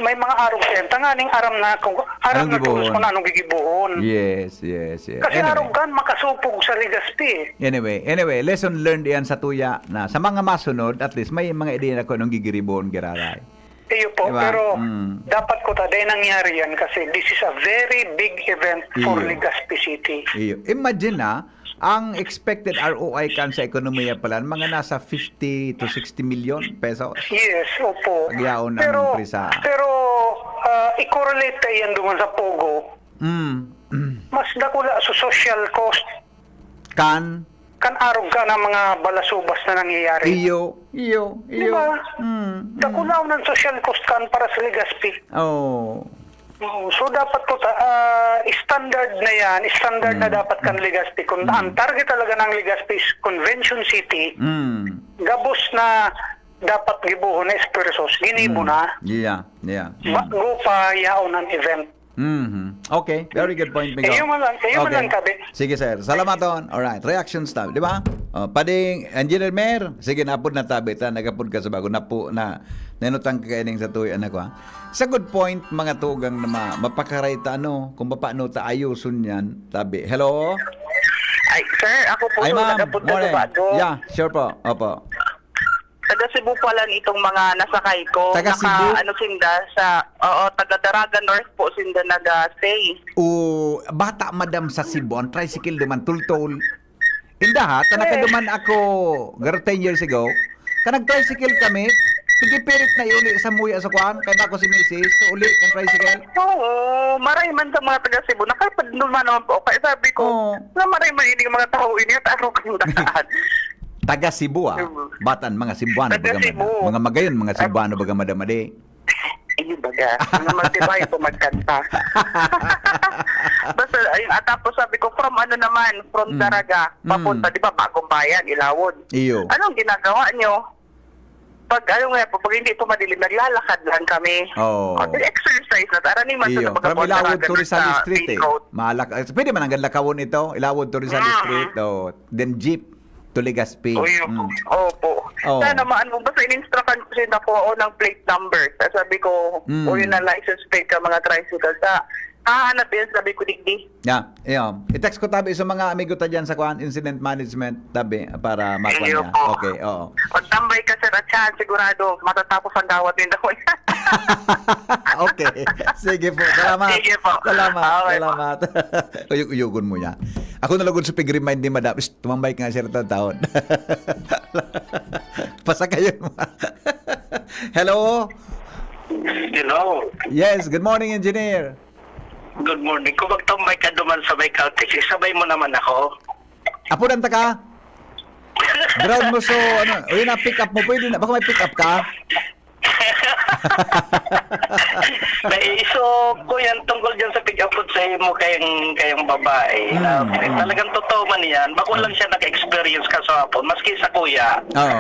may mga arog siya. Tanganing aram na kung, aram Anong na todos gibohon? kung anong gigibohon. Yes, yes, yes. Kasi Anyway. arog kan makasupog sa Legazpi. Anyway, anyway, lesson learned yan sa tuya na sa mga masunod, at least may mga ideya na kung anong gigiribon, giraray. Iyo po, Di ba? pero Mm. dapat ko ta, dahil nangyari yan kasi this is a very big event for Iyo. Legazpi City. Iyo. Imagine na, ang expected R O I kan sa ekonomiya pala, mga nasa fifty to sixty million pesos. Yes, opo. Pagyaon ng Pero, empresa. pero, ah, i-correlate ta iyan duman sa Pogo. Mm. Mas dakula sa social cost. Kan? Kan arog ka ng mga balasubas na nangyayari. Iyo, iyo, Di iyo. ba? Mm, mm. Dakula ang social cost kan para sa Legazpi. Oh. Oo, so dapat ko ta-, ah, standard na yan, standard na Mm. dapat kan Legazpi. Kung Mm. ang target talaga ng Legazpi is Convention City, Mm. gabos na dapat gibohon na esfuerzos, ginibo Mm. na. Yeah, yeah. Mm. Bago pa yaon ang event. Mhm. Okay, very good point, Migo. Kayo man lang, kayo man Okay. lang, tabi. Sige, sir. Salamaton. Alright, reactions ta, di ba? Oh, pading Engineer Mer, sige, napod na tabi ta, nagapod ka sa bago, napu-, na, nainutang ka kaining sa tuyo, anak ko, ha? Sa good point, mga tugang na ma-, mapakaray ta, ano, kung paano ta ayuson yan, tabi. Hello? Ay, sir, ako po, Ay, so, ma'am. nagapod ka sa Morning. bago. Yeah, sure po. Opo. Taga Cebu pala itong mga nasakay ko. Taga Naka, Cebu? ano sinda, sa, oo, taga Daraga North po sinda naga-stay. O, bata, madam, sa Cebu, ang tricycle duman, tultol. Inda ha, ta Yes. nakaduman ako, garo ten years ago, ka nag-tricycle kami, pigipirit na iuli sa muya sa kwan, kaya ako si misis, so uli ng tricycle. Oo, maray man sa mga taga Cebu, nakapag naman naman po. Kaya sabi ko, Oo. na maray man ini mga tao, ini at araw kang daan. Taga Cebu, ah. Cebu. Batan, mga Cebuano, Taga baga, Cebu. Mga Magayon, mga Cebuano, baga, madam, adi. Ayun, baga. Ano, magtibayan po magkanta. Basta, ayun, at tapos sabi ko, "From ano naman?" "From Mm. Daraga, Mm. papunta, di ba, Bagong Bayan, Ilawod." Iyo. "Anong ginagawa nyo?" Pag, ano nga po, pag hindi po madilim, naglalakad lang kami. Oo. O, di exercise na, tara ni, Iyo. From Ilawod to Rizal Street, eh. Malak-, eh, pwede man hanggang Lakawon ito, Ilawod to Rizal Mm. Street, oh. Then jeep to Legazpi. Uy, Mm. opo. Oo. Sana maano, basta in-instructan ko siya na kuha ng plate number. Tapos sabi ko, Mm. "Uy, na license plate ka, mga tricycle." Sa, hahanap yan, sabi ko, "Digdi." Yeah, yeah. I-text ko tabi sa mga amigo ta dyan sa kwan, incident management, tabi, para makwan Iyo niya. po. Okay, oo. Pagtambay ka, sir, at siya, sigurado, matatapos ang gawat ninda ko. Okay. Sige po. Salamat. Sige po. Salamat. Okay po. Salamat. Uyog-uyogon mo yan. Ako na lugod sa pig-remind ni Madam, "Shh, tumambay ka nga siya ng taon." Pasakayon mo. Hello? Hello. Yes, good morning, engineer. Good morning. Kung magtambay ka duman sa may Caltex, isabay mo naman ako. Apo, nanta ka? Ground mo so, ano, o yun ang pick up mo, pwede na. Baka may pick up ka? Naiso ko yan tungkol dyan sa pick-up ko sa imo kayang, kayang babae. Mm, Ah, mm. Talagang totoo man yan. Bako lang siya naka-experience ka sa hapon, maski sa kuya. Oo.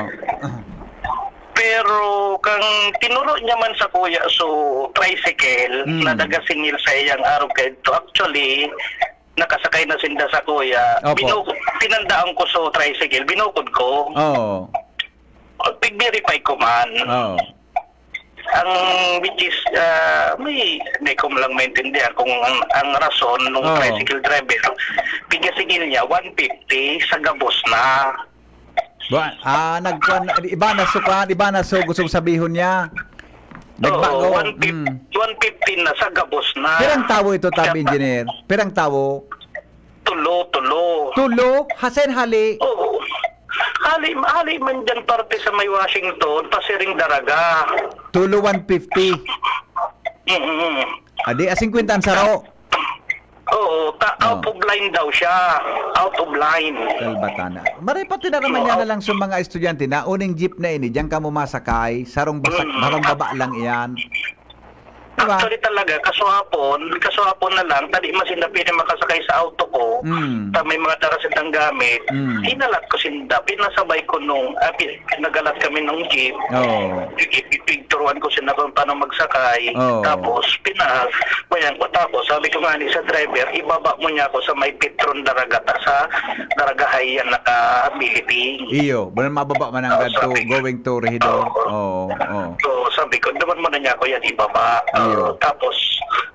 Pero kang tinuro niya man sa kuya, so tricycle, Mm. na nagasingil sa iyang arog kaidto. Actually, nakasakay na sinda sa kuya. Opo. Binukod, pinandaan ko so tricycle, binukod ko. Oo. Pag-verify ko man. Oo. Ang which is, ah, may, hindi ko lang maintindihan kung ang, ang rason ng Oo. Tricycle driver, pigasingil niya, one fifty sa gabos na. Ba, ah, nagkuan, iba na suka, iba na so gusto sabihon niya. Nagbago. Oo, one fifty, Mm. one fifty na sa gabos na. Pirang tawo ito, tabi, engineer? Pirang tawo? Tulo, tulo. Tulo? Hasen hali? Oo. Hali, hali man dyan parte sa may Washington, pasiring Daraga. Tulo one fifty. Mm-mm. Adi, ah, singkwenta ang saro. Oo, ta- Oh. Out of line daw siya. Out of line. Kalbatana. Maray pa tinaraman niya na lang sa mga estudyante na uning jeep na ini, diyan ka mo masakay, sarong basak, Mm. sarong baba lang iyan. Diba? Actually talaga, kasuhapon, kasuhapon na lang, tadi masinda pwede makasakay sa auto ko, Mm. ta may mga dara sindang gamit, Mm. hinalat ko sinda, pinasabay ko nung, ah, pi- nagalat kami ng jeep, Oo. pi- pi- pigturuan ko sila kung paano magsakay, Oo. tapos pina, bayan ko, tapos sabi ko nga ni sa driver, ibaba mo niya ako sa may Petron Daraga, ta sa Daragahay yan naka-Philippines. Iyo, bulan mababa man ang Oo, gadto, sabi ko. Going to Regidor. Oo. Oo, oo. So, sabi ko, daman mo na niya ako yan, ibaba. Iyo. Uh, tapos,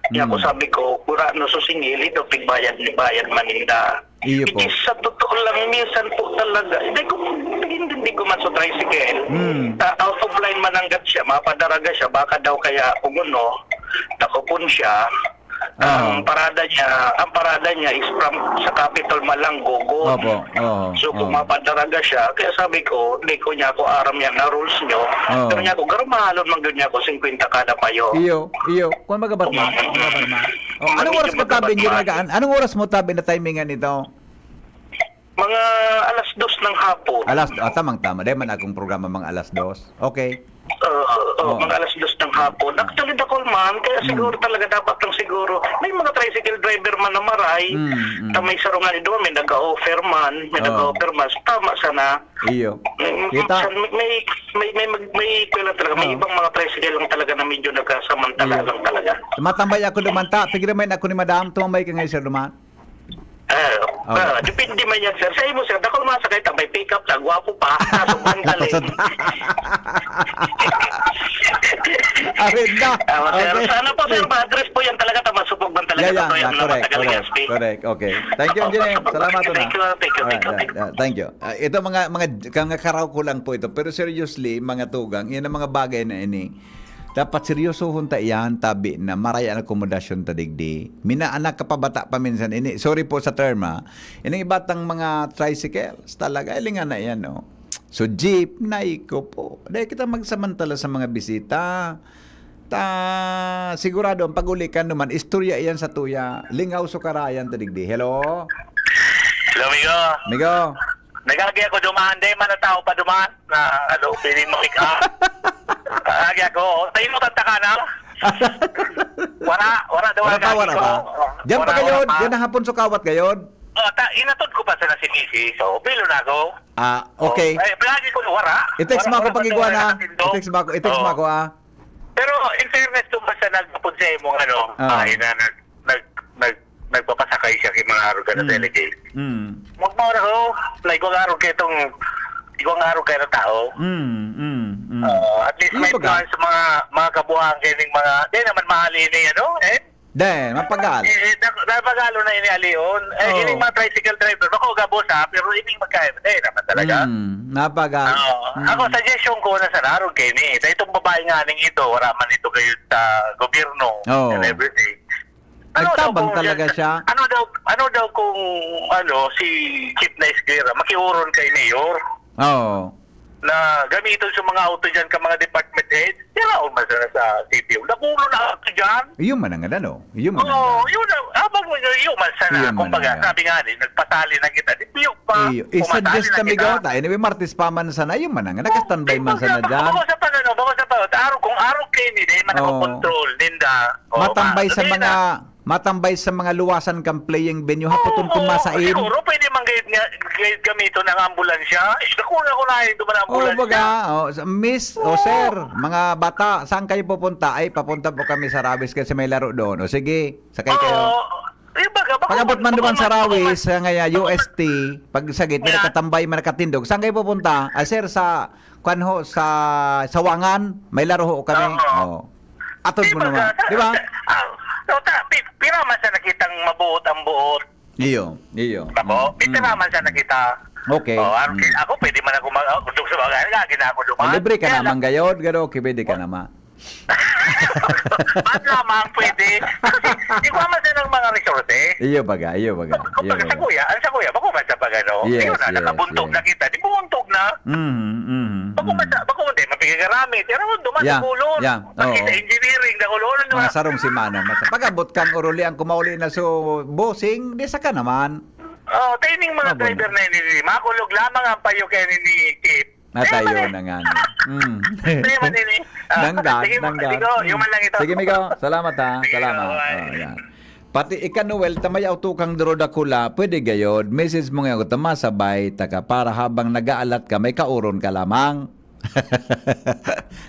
niya ako Mm. sabi ko, "Kura no susingil, ito, pigbayad ni bayad maninda." Iyo po. Which is, sa totoo lang, minsan po talaga, hindi ko, hindi ko man sa tricycle. Mm. Ta, out of line mananggat siya, mapadaraga siya, baka daw kaya kung ano, nakupon siya. Ah. Ang parada niya, ang parada niya is from sa Capitol Malanggo, go. Opo, oo, So, kung oo. mapadaraga siya, kaya sabi ko, hindi ko niya ako aram yan na rules nyo. Oo. Pero niya ako, garumahalon man yun niya ako, singkwenta kada payo. Iyo, iyo. Kung magabat mo, magabat mo. Oh, anong Medyo oras mo tabi, magabat Engineer man. Gaan? Anong oras mo tabi na timingan ito? Mga alas dos ng hapon. Alas, ah, tamang-tama. Dahil man akong programa mga alas dos. Okay. Uh, uh, Oo. Mga alas dos ng hapon. Actually, dakol man. Kaya Mm. siguro talaga dapat lang siguro. May mga tricycle driver man na maray. Mm, mm. Ta may sarungan doon, may nag-offer man. May Oo. Nag-offer man. So, tama sana. Iyo. Mm, Kita. May, may, may, may, may, may, kuya lang talaga. May Oo. Ibang mga tricycle lang talaga na medyo nagkasamantala Iyo. lang talaga. Matambay ako duman ta. Pigiramayin ako ni Madam. Tumambay ka ngayon, sir, duman. Ah, Oh. ah, depende man yan, sir. Sa imo, sir, dakol man sa kahit may pick-up na, gwapo pa. Kaso, mandaling. Arin na. Ah, sir, Okay. Sana po, sir, ma-address po yan talaga, ta masupog man talaga. Yeah, yeah, Totoo yan, yeah, mga correct, matagal correct, S P. correct. Okay. Thank you, Opo, Engineer. opo, opo. Salamat Thank you, na. thank you, thank you, thank you, Alright, thank you. yeah, yeah, thank you. Ah, ito mga, mga, mga karaw ko lang po ito. Pero seriously, mga tugang, yan ang mga bagay na ini. Dapat seryosohon ta iyan, tabi na maray an akomodasyon ta digdi. Minaanak ka pa bata pa minsan ini. Sorry po sa term, ha. Ining iba tang mga tricycles, talaga, ilingan na yan, no? So, jeep, naiko po. Dahil kita magsamantala sa mga bisita. Ta, sigurado, ang pag-uli ka naman, istorya iyan sa tuya. Lingaw so karayan ta digdi. Hello? Hello, amigo. Amigo? Nagagi ako dumaan, di man ang tao pa dumaan na, ano, pwede mo pick up. Nagagi ako, tayo mo tanta ka na. Wala, wala daw Wala pa, nagagi wala ko. pa. Oh, Diyan pa wala, kayo, wala pa. diyan na hapon so kawat gayon. Oh, ta, inatod ko pa sa si Missy, so, bilo na ako. Ah, okay. Oh, eh, palagi ko wala. I-text mo Wala, ako wala pag pa igwa wala na. nakatindog. I-text mo ako, i-text mo Oo. ako, ah. Pero in fairness to basta nagpapod sa imo, ano, Ah. ah, ina, nag, nag, nag, nagpapasakay siya kay mga arog na Mm. delegate. Mm. Magmahal ako, like, kung arog kayo itong, kung arog kayo ng tao. Mm, mm, mm. Ah, at least Yung may baga. plan sa mga, mga kabuhayan kayo ng mga, di naman mahali na yan, no? Eh? Di, mapagal. Eh, eh, nag-, napagalo na ini alion. Eh, Oo. Ining mga tricycle driver, bako gabos ha, pero ining magkain, eh, naman talaga. Mm, mapagal. Oo. Mm. Ako, suggestion ko na sa narog kayo ni. Sa itong babae nga ning ito, wala man ito kayo sa gobyerno Oo. and everything. Ano daw Nagtabang kung talaga siya. Ano daw, ano daw kung, ano, si Chief Nice Guerra, makiuron kay Mayor Oo. na gamiton sa mga auto dyan ka mga department head, tiraon man sana sa C P O. Nakulo na auto dyan. Iyo man ang ano, iyo man ang Oo, ano. yun ang, abang mo yun, yun man sana. Iyo man Kumbaga, ang ano. sabi nga ni, nagpasali na kita, di piyo pa, Iyo. I-suggest pumasali na na kita. Migaw ta. Anyway, Martes pa man sana, iyo man ang, nakastandby man Bago sana sa, dyan. bago sa pag-, ano, bago sa pag-, aro, kung aro kayo ni, di man ako Oo. control, ninda. Oo, Matambay ma-, sa sabihin mga, na. matambay sa mga luwasan kang playing venue, hapoton Oo, kung masain. siguro pwede man gayud nga, gayud gamiton ang ambulansya. Is, naku, naku, nain duman ang Oo, ambulansya. baga, oh, sa-, miss, o Oo. sir, mga bata, saan kayo pupunta? Ay, papunta po kami sa Rawis kasi may laro doon. O sige, sakay kayo. Oo. Eh, baga, baka Pag-abot man man, duman baka sa man, baka Rawis, man. sa ngaya, Baka man. U S T, pag sagit, may Yeah. nakatambay, may nakatindog. Saan kayo pupunta? Ah, sir, sa, kwan ho, sa Sawangan, may laro ho kami. Oo. Oo. Atod Di mo ba naman. nga, Di ba? ah, no, ta-, pi-, pira man sa nakitang mabuot ang buot. Iyo, iyo. Ako, Mm, pira mm. man sa nakita. Okay. Oh, ang, Mm. ako, pwede man ako mag-, ah, kung sa mga, lagi na ako duman. Ah, libre ka Kaya naman lang, gayod, garo, okay, pwede ka naman. Ba't lamang pwede? Kasi, di ko naman siya ng mga resource, eh. Iyo baga, iyo baga, Kung iyo baga sa baga. kuya, ang sa kuya, bako man sa pag-ano, Yes, ayun na, yes, nakabuntog yes. na kita, di buntog na. Mhm, mhm, Bako man mhm. sa, bako man, di, mapigagarami, pero duman Yeah, sa kulon. yeah, Pati oo. sa engineering, na kulon, di Mga ba? sarong simana, mas-, pag-abot kang Oruli ang kumauli na so, bossing, di sa ka naman. Oh, training mga Mabon. driver na yun, hindi. Makulog lamang ang payo kay ni, ni Chief. Natayo Kaya na nga. Mm. Kaya man ini. Ah, Nangga, sige, nangga. sige, yung man lang ito. Sige, Migo. Salamat, ha. Sige, Salamat. bye. Oh, yan. Pati ika, Noel, ta may auto kang duro dakula, pwede gayod. Message mo nga ako, ta masabay, taka para habang nag-aalat ka, may kauron ka lamang.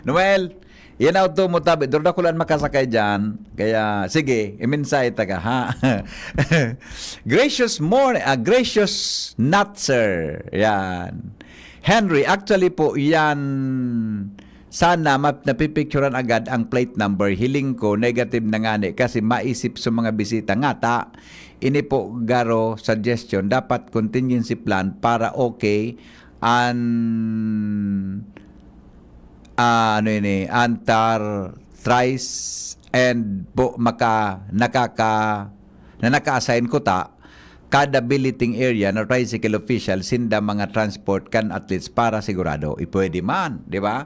Noel, yan auto mo, tabi. Duro dakula an makasakay dyan. Kaya, sige, iminsay taka, ha? Gracious morning, ah, gracious not, sir. Yan. Henry, actually po, yan, sana map-, napipicturan agad ang plate number. Hiling ko, negative na ngani kasi maisip sa mga bisita. Ngata, ini po garo suggestion, dapat contingency plan para okay an, ah, ano ini, antar tries and po maka-, nakaka-, na naka-assign kuta, kada billeting area na tricycle official, sinda mga transport kan at least para sigurado. I pwede man, di ba?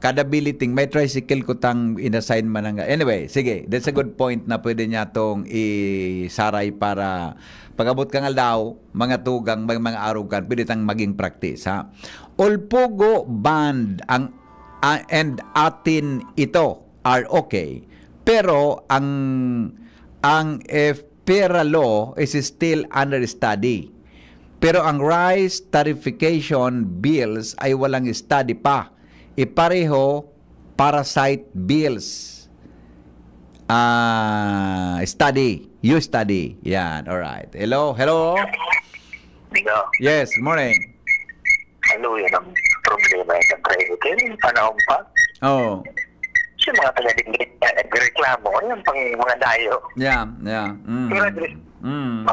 Kada billeting, may tricycle kutang inassign man nga. Anyway, sige, that's a good point na pwede niya tong isaray para pag-abot kang aldaw, mga tugang, may mga arog kan, pwede tang maging practice, ha? Olpugo band ang, a-, and atin ito are okay. Pero ang, ang F P E R A law is still under study. Pero ang rice tariffication bills ay walang study pa. Ipareho parasite bills. Ah, study. You study. Yan. All right. Hello? Hello? Digo, Yes, good morning. Ano yan ang problema sa traffic? Yan yung panahon pa. Oo. Yung mga taga-Diglig na nagreklamo, yan pang mga dayo. Yeah, yeah. Mm. Pero, Mm.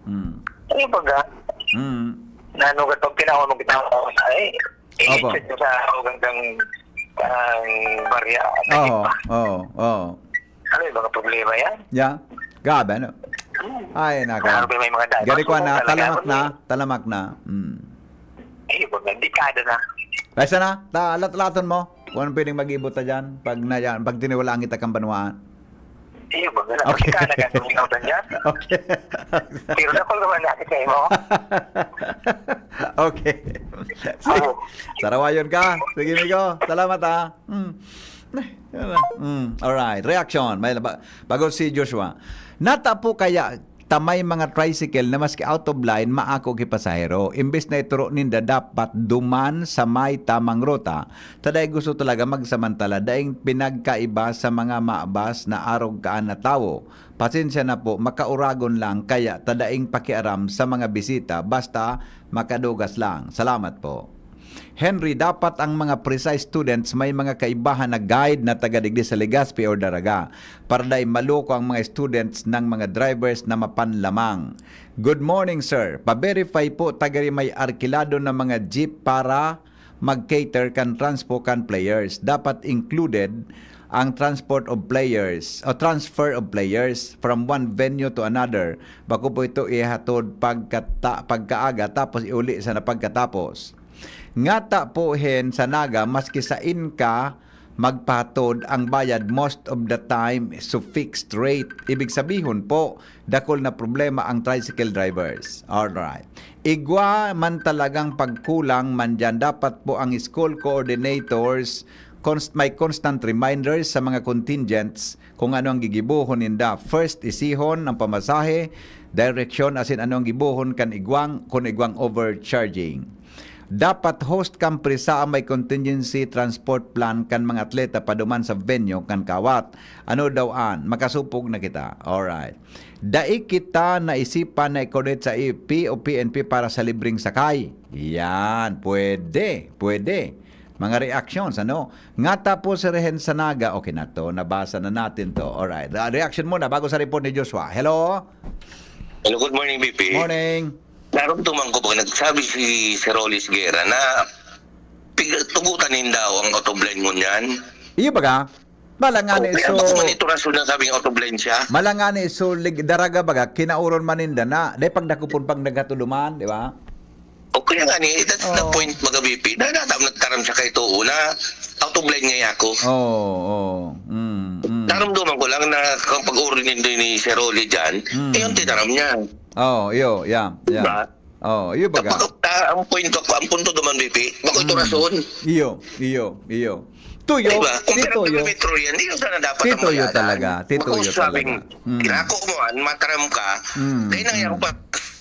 Mm. Ano ba ga? Mm. Na ano ka itong pinahon mo, pinahon mo, ay, Opo. i-check mo sa ugang kang, kang barya. Oo, oo, oo. Ano yung mga problema yan? Yeah. Grabe, ano? Hmm. Ay, nako. Grabe, may mga dapat Gari ko na, talaga, talamak ano na, eh. talamak na. Mm. Ay, wag na, dekada na. Kaysa na, ta-, lat-laton mo kung anong pwedeng mag-ibot ta dyan pag na yan, pag tiniwalaan kita kang banwaan. Ay, wag na, Okay. Kita na ka, kung ikaw dyan. Okay. Pero na, kung naman natin kayo mo. Okay. Oo. Sarawayon ka. Sige, Migo. Salamat, ha. Hmm. Eh, yun lang. Hmm. Alright. Reaction. May laba-, bago si Joshua. Nata po kaya ta may mga tricycle na maski out of line, maako ki pasahero. Imbes na ituro ninda dapat duman sa may tamang ruta, ta dai gusto talaga magsamantala, daing pinagkaiba sa mga maabas na arog kaan na tawo. Pasensya na po, makauragon lang, kaya ta daing pakiaram sa mga bisita, basta makadugas lang. Salamat po. Henry, dapat ang mga PRESA students may mga kaibahan na guide na taga digdi sa Legazpi or Daraga para dai maloko ang mga students ng mga drivers na mapanlamang. Good morning, sir. Pa-verify po, taga ri may arkilado na mga jeep para mag-cater kan transpo kan players. Dapat included ang transport of players o transfer of players from one venue to another. Bako po ito ihatod pagkata-, pagkaaga tapos iuli sa na pagkatapos. Ngata po hin sa Naga, maski sain ka magpahatod, ang bayad most of the time is so fixed rate. Ibig sabihon po, dakul na problema ang tricycle drivers. Alright. Igwa man talagang pagkulang man dyan, dapat po ang school coordinators const-, may constant reminders sa mga contingents kung ano ang gigibohon ninda. First, isihon ang pamasahe, direksyon, asin ano ang gibohon kan igwang, kun igwang overcharging. Dapat host kan PRISAA may contingency transport plan kan mga atleta paduman sa venue kan kawat. Ano daw an? Makasupog na kita. Alright. Dai kita naisipan na i-connect sa I P o P N P para sa libreng sakay. Yan. Pwede. Pwede. Mga reactions, ano? Ngata po si Rehen Sanaga. Okay na to. Nabasa na natin to. Alright. Ah, reaction muna bago sa report ni Joshua. Hello? Hello, good morning, B P. Morning. Narumduman ko pag nagsabi si Sir Rolly Guerra na pig-, tugutan ninda ang autobline mo niyan. Iyo baga? Mala nga ni Oo, kaya so, bako man ito rason na sabing autobline siya. Mala nga ni so, lig-, daraga baga, kinauron man ninda na, dahil pagdakupon pang nagkatuduman, di ba? O kaya nga ni, that's the Oo. point, mga B P, na nata-, nagtaram siya kay Too na autobline niya ako. Oo, oo. Mm, mm. Narumduman ko lang na kung pag-uri nindo ni Sir Rolly dyan, Mm. eh, yung tinaram niya. Oo, iyo, yeah, yeah. Diba? Oo, iyo baga. Kapag, ah, ang punto, ang punto naman, B P, bako ito Mm. rason. Iyo, iyo, iyo. Tuyo, Diba? Kung tituyo. pinagpipimetro yan, di yun sana dapat ang Tituyo bayaran. talaga, Bako tituyo sabing, talaga. Mm. Kinako mo, an, mataram ka, Mm, dahil nangyari mm. pa,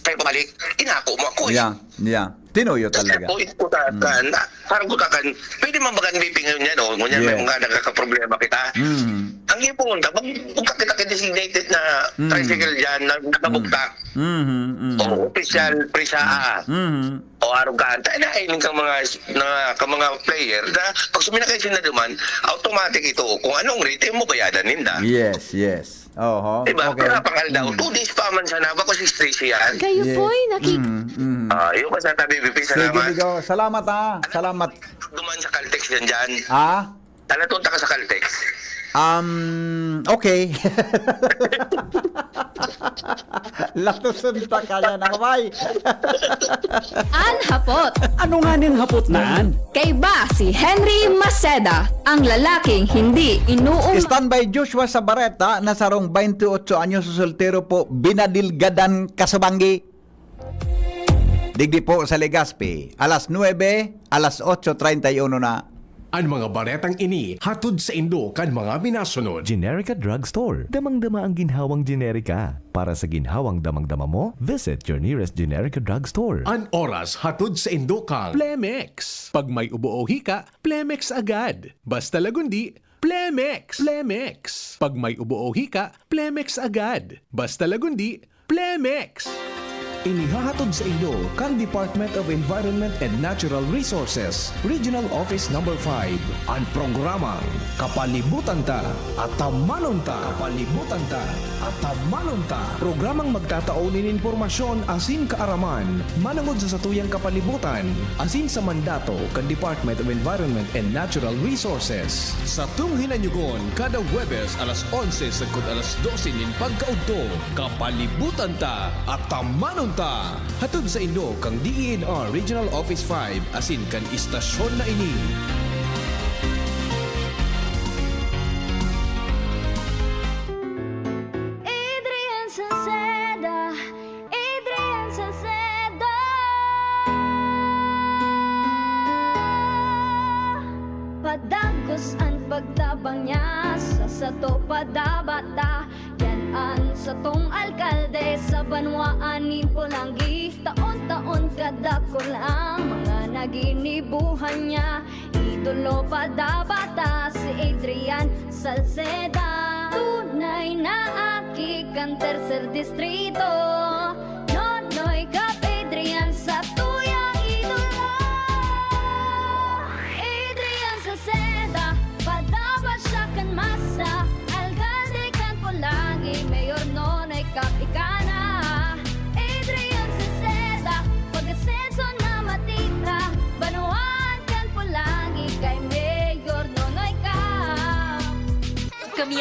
kayo pabalik, kinako mo ako eh. Yeah, yeah. Tinuyo That's the talaga. point ko sa, Mm. sa, na, parang ko takan, pwede man bagan B P ngayon yan, oh. Ngunyan may Yes. mga nagkakaproblema kita. Mm. Ang ipon, kapag, kung kakita ka designated na Mm. tricycle dyan, na nakabuktak, Mm. Mm, mm. o opisyal, Mm. PRISAA, Mm. o arog ka, anta, na, ay, ka mga, na, ka mga player, na pag suminakay sila duman, automatic ito, kung anong rate, yung mabayadan ninda. Yes, yes. Oho. Diba? Okay. Pero pangal daw, Mm. two days pa man sana, bako six days yan. Kayo Yes. po'y nakik- Mm, mm. Ah, yun ka sa tabi, B P, Sige, salamat. Ligaw. Salamat, ha. Salamat. Duman sa Caltex yan dyan. Ah? Talatunta ka sa Caltex. Um, okay. Latusunta ka yan, away. An hapot. Ano nga ning hapot na an? Kaiba si Henry Maceda, ang lalaking hindi inuum- Standby Joshua Sabareta na sarong baynte otso anyos, soltero po, binadilgadan, kasubanggi. Digdi po sa Legazpi, alas nuebe, alas otso treinta y uno na. An mga baretang ini hatod saindo kan mga minasunod. Generica Drugstore. Damang-dama ang ginhawang Generica. Para sa ginhawang damang-dama mo, visit your nearest Generica Drugstore. An oras hatod saindo kan Plemex. Pag may ubo o hika, Plemex agad. Basta lagundi, Plemex. Plemex. Pag may ubo o hika, Plemex agad. Basta lagundi, Plemex. Inihahatod saindo kan Department of Environment and Natural Resources, Regional Office Number five, an programang Kapalibutan Ta, Atamanon Ta. Kapalibutan Ta, Atamanon Ta. Programang magtatao nin impormasyon asin kaaraman manongod sa satuyang kapalibutan asin sa mandato kan Department of Environment and Natural Resources. Satong hinanyugon kada Huwebes alas onse sagkod alas dose nin pagkaudto. Kapalibutan Ta, Atamanon Ta. Hatod saindo kan D E N R Regional Office five asin kan istasyon na ini. Adrian Salceda, Adrian Salceda. Padagos an pagtabang niya, sa sato padabata. Yan an satong alkalde sa banwaan nin Polangui. Taon-taon kadakul ang mga naginibuhan niya. Idolo padabata si Adrian Salceda. Tunay na aki kan Tercer Distrito. Nonoy Cap Adrian satuyang idolo. Adrian Salceda, padapat siya kan masa. Alkalde kan Polangui, Mayor Nonoy Cap ika na. Adrian Salceda, pag-asenso na matita. Banwaan kan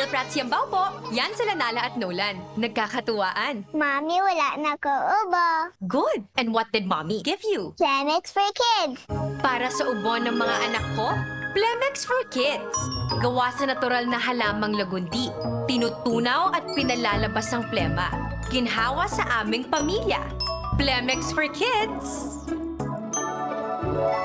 Prats Yambao po. Yan sila Nala at Nolan. Nagkakatuwaan. Mami, wala na ko ubo. Good. And what did mommy give you? Plemex for kids. Para sa ubo ng mga anak ko, Plemex for Kids. Gawa sa natural na halamang lagundi. Tinutunaw at pinalalabas ang plema. Ginhawa sa aming pamilya. Plemex for Kids.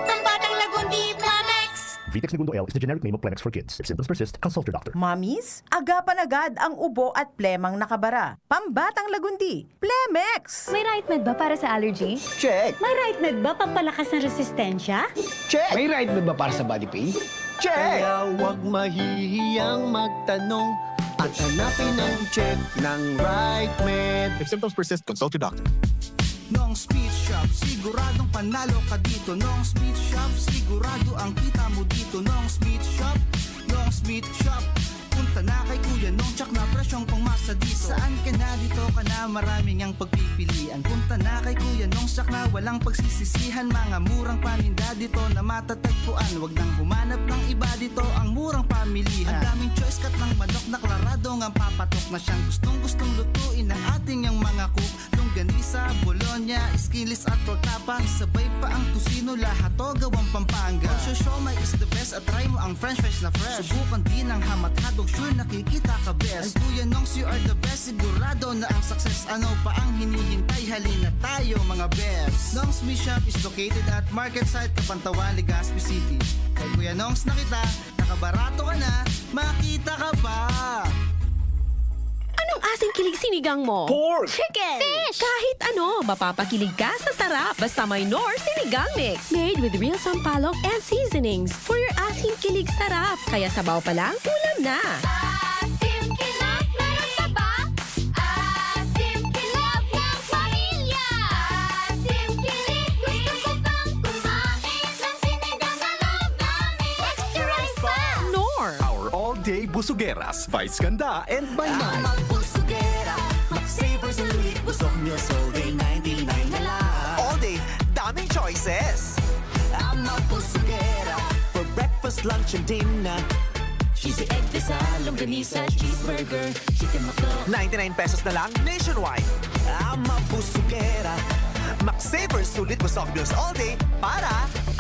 Ang batang lagundi, Plemex! Vitex Negundo L is the generic name of Plemex for kids. If symptoms persist, consult your doctor. Mommies, agapan agad ang ubo at plemang nakabara. Pambatang lagundi, Plemex! May right med ba para sa allergy? Check! May right med ba pampalakas ng resistensya? Check! May right med ba para sa body pain? Check! Kaya huwag mahihiyang magtanong at hanapin ang check ng right med. If symptoms persist, consult your doctor. Nong's Meat Shop, siguradong panalo ka dito. Nong's Meat Shop, sigurado ang kita mo dito. Nong's Meat Shop, Nong's Meat Shop. Punta na kay Kuya Nong, tsak na presyong pangmasa dito. Saan ka na, dito ka na, maraming ang pagpipilian. Punta na kay Kuya Nong, tsak na walang pagsisisihan. Mga murang paninda dito na matatagpuan. Wag nang humanap ng iba dito, ang murang pamilihan. Ang daming choice, cut ng manok na klarado ngang papatok na siyang gustong-gustong lutuin ng ating yang mga cook. Longganisa, bologna, skinless at torta pa. Isabay pa ang tocino, lahat to gawang Pampanga. Ang siomai is the best at try mo ang french fries na fresh. Subukan din ang hamat hotdog, sure nakikita ka best. Ang Kuya Nongs, you are the best, sigurado na ang success. Ano pa ang hinihintay? Halina tayo, mga best. Nongs Meat Shop is located at Market Site, Cabanatuan, Legazpi City. Kay Kuya Nongs na kita, nakabarato ka na, makita ka pa! Anong asing kilig sinigang mo? Pork! Chicken! Fish! Kahit ano, mapapakilig ka sa sarap. Basta may Knorr Sinigang Mix. Made with real sampalok and seasonings. For your asing kilig sarap. Kaya sabaw pa lang, ulam na. Asim Kinok, meron pa ba? Asim Kinok ng pamilya. Asim Kilig, gusto ko pang kumain ng sinigang na love namin. Extra rice pa! Knorr! Our all-day busugeras, Vice Ganda and Baynay. Mabusugera, Max Saver Sulit, Busog Meals all day, ninety-nine na lang. All day, daming choices. Ang Mabusugera, For breakfast, lunch, and dinner. Cheesy egg, dessert, longganisa, cheeseburger, chicken McDo. Ninety-nine pesos na lang nationwide. Ang Mabusugera, Max Saver Sulit Busog Meals all day para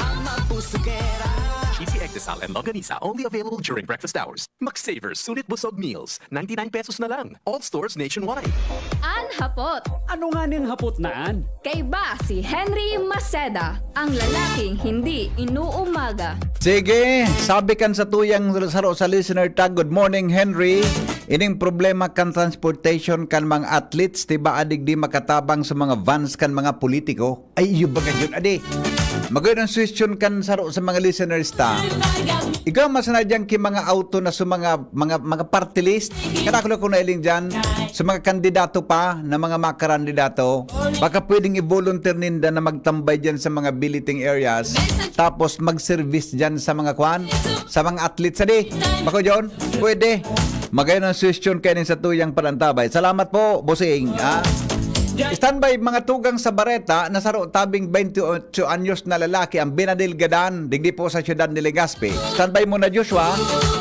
Ang Mabusugera. Cheesy egg, dessert, and longganisa only available during breakfast hours. Max Saver Sulit Busog Meals, ninety-nine pesos na lang. All stores nationwide. An hapot. Ano nga ning hapot na an? Kaiba si Henry Maceda, ang lalaking hindi inuumaga. Sige, sabi kan satuyang saro sa listener ta, "Good morning, Henry. Ining problema kan transportation kan mga athletes, tiba adigdi makatabang sa mga vans kan mga politiko." Ay, iyo ba ganyan, adi? Magayon ang suwestyon kan saro sa mga listeners ta. Igwa man sana diyan ki mga auto na sa mga, mga, mga party list. Kadakula ko na iling diyan, sa mga kandidato pa na mga makarandidato, baka pwedeng i-volunteer ninda na magtambay diyan sa mga billeting areas, tapos mag-service diyan sa mga kwan, sa mga athletes, adi? Bako, John? Pwede. Magayon ang suwestyon kainin sa tuyang panantabay. Salamat po, Bossing. Ah. Standby, mga tugang sa bareta, nasaro tabing twenty-eight anyos na lalaki ang binadilgadan, digdi po sa siyudad ni Legazpi. Standby muna, Joshua.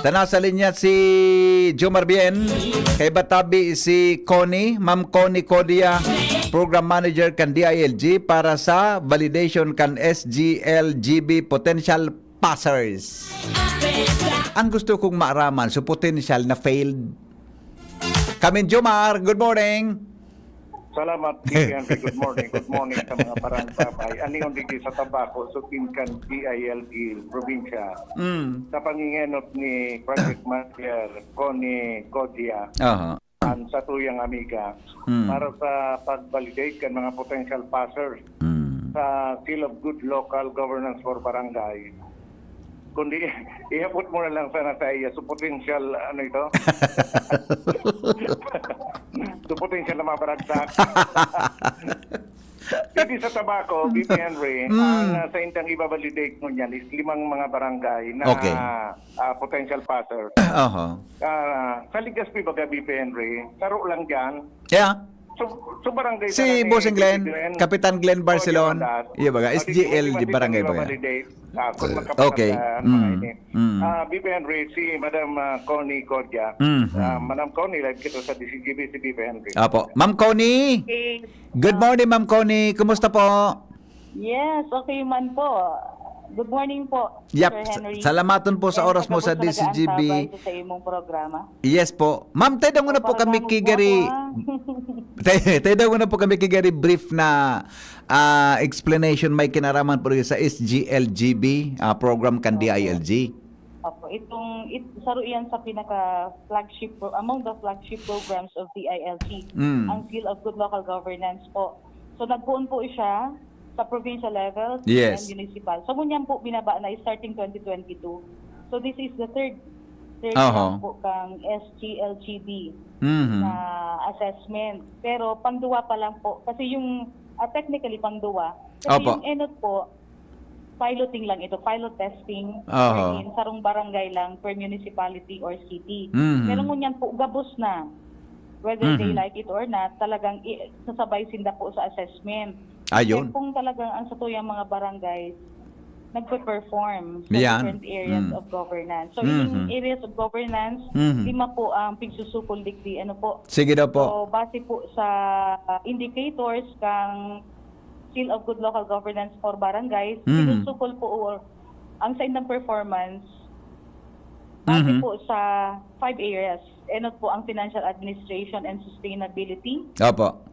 Tana sa linya si Jomar Bien. Kay Batabi si Connie, Ma'am Connie Codia, Program Manager kan D I L G para sa validation kan S G L G B potential passers. Ang gusto kong maaraman, so potential na failed. Kamin Jomar, good morning. Salamat, Vivian. Good morning. Good morning sa mga parantabay. Anion digdi sa Tabaco, so team kan D I L G probinsya. Mm. Sa pangingenot ni Project Manager Connie Codia, Aha. Ang satuyang amiga, Mm. para sa pag-validate kan mga potential passers Mm. sa Seal of Good Local Governance for Barangay. Kundi, iabot mo na lang sana sa iya, so potential, ano ito? So potential na mabaragsak. Didi sa Tabaco, B P Henry, Mm. ang, ah, sa indang ibabalidate mo niyan is limang mga barangay na, Okay. ah, potential passers. Oho. Ah, sa Legazpi, baga, B P Henry, saro lang diyan. Yeah. So, so barangay Si sana ni Bossing Glenn, Glenn, Kapitan Glenn Barcelon, Barcelon, iya baga, oh, S G L, di, di, di, barangay baga. Validate. Ah, kung makapangat, okay. Ah, ano, mm, ini. Mm. Ah, B P Henry, si Madam, ah, Connie Cordia. Mhm. Ah, Madam Connie, live kita sa D C G B, si B P Henry. Apo. Ma'am Connie? Okay. Good morning, Ma'am Connie. Kumusta po? Yes, okay man po. Good morning po, Yap, Sir Henry. Sa-, salamaton po sa oras mo sa D C G B. And sa gabos na nag-aantabay sa imong programa. Yes po. Ma'am, tayo daw muna po kami kigari. Tayo, tayo daw muna po kami kigari brief na, ah, explanation may kinaraman po rin sa S G L G B, ah, program kan D I L G. Opo, itong, it-, saro iyan sa pinaka-flagship pro-, among the flagship programs of D I L G, mm, ang Seal of Good Local Governance po. So, nagpoon po siya sa provincial level and municipal. So, ngunyan po binaba na starting twenty twenty-two. So, this is the third, third round po kang S G L G B na assessment. Pero pangduwa pa lang po. Kasi yung, ah, technically, pangduwa. Kasi yung enot po, piloting lang ito, pilot testing, wherein sarong barangay lang per municipality or city. Mhm. Pero ngunyan po, gabos na. Whether they like it or not, talagang i-, sasabay sinda po sa assessment. Ayun. Kaya kung talagang ang satuyang mga barangay nagpe-perform sa different areas of governance. So, in areas of governance, lima po ang pigsusukol digdi, ano po. Sige daw po. So, base po sa, ah, indicators kang Seal of Good Local Governance for Barangays, sinusukol po or ang saindang performance base po sa five areas. Enot po ang financial administration and sustainability. Opo.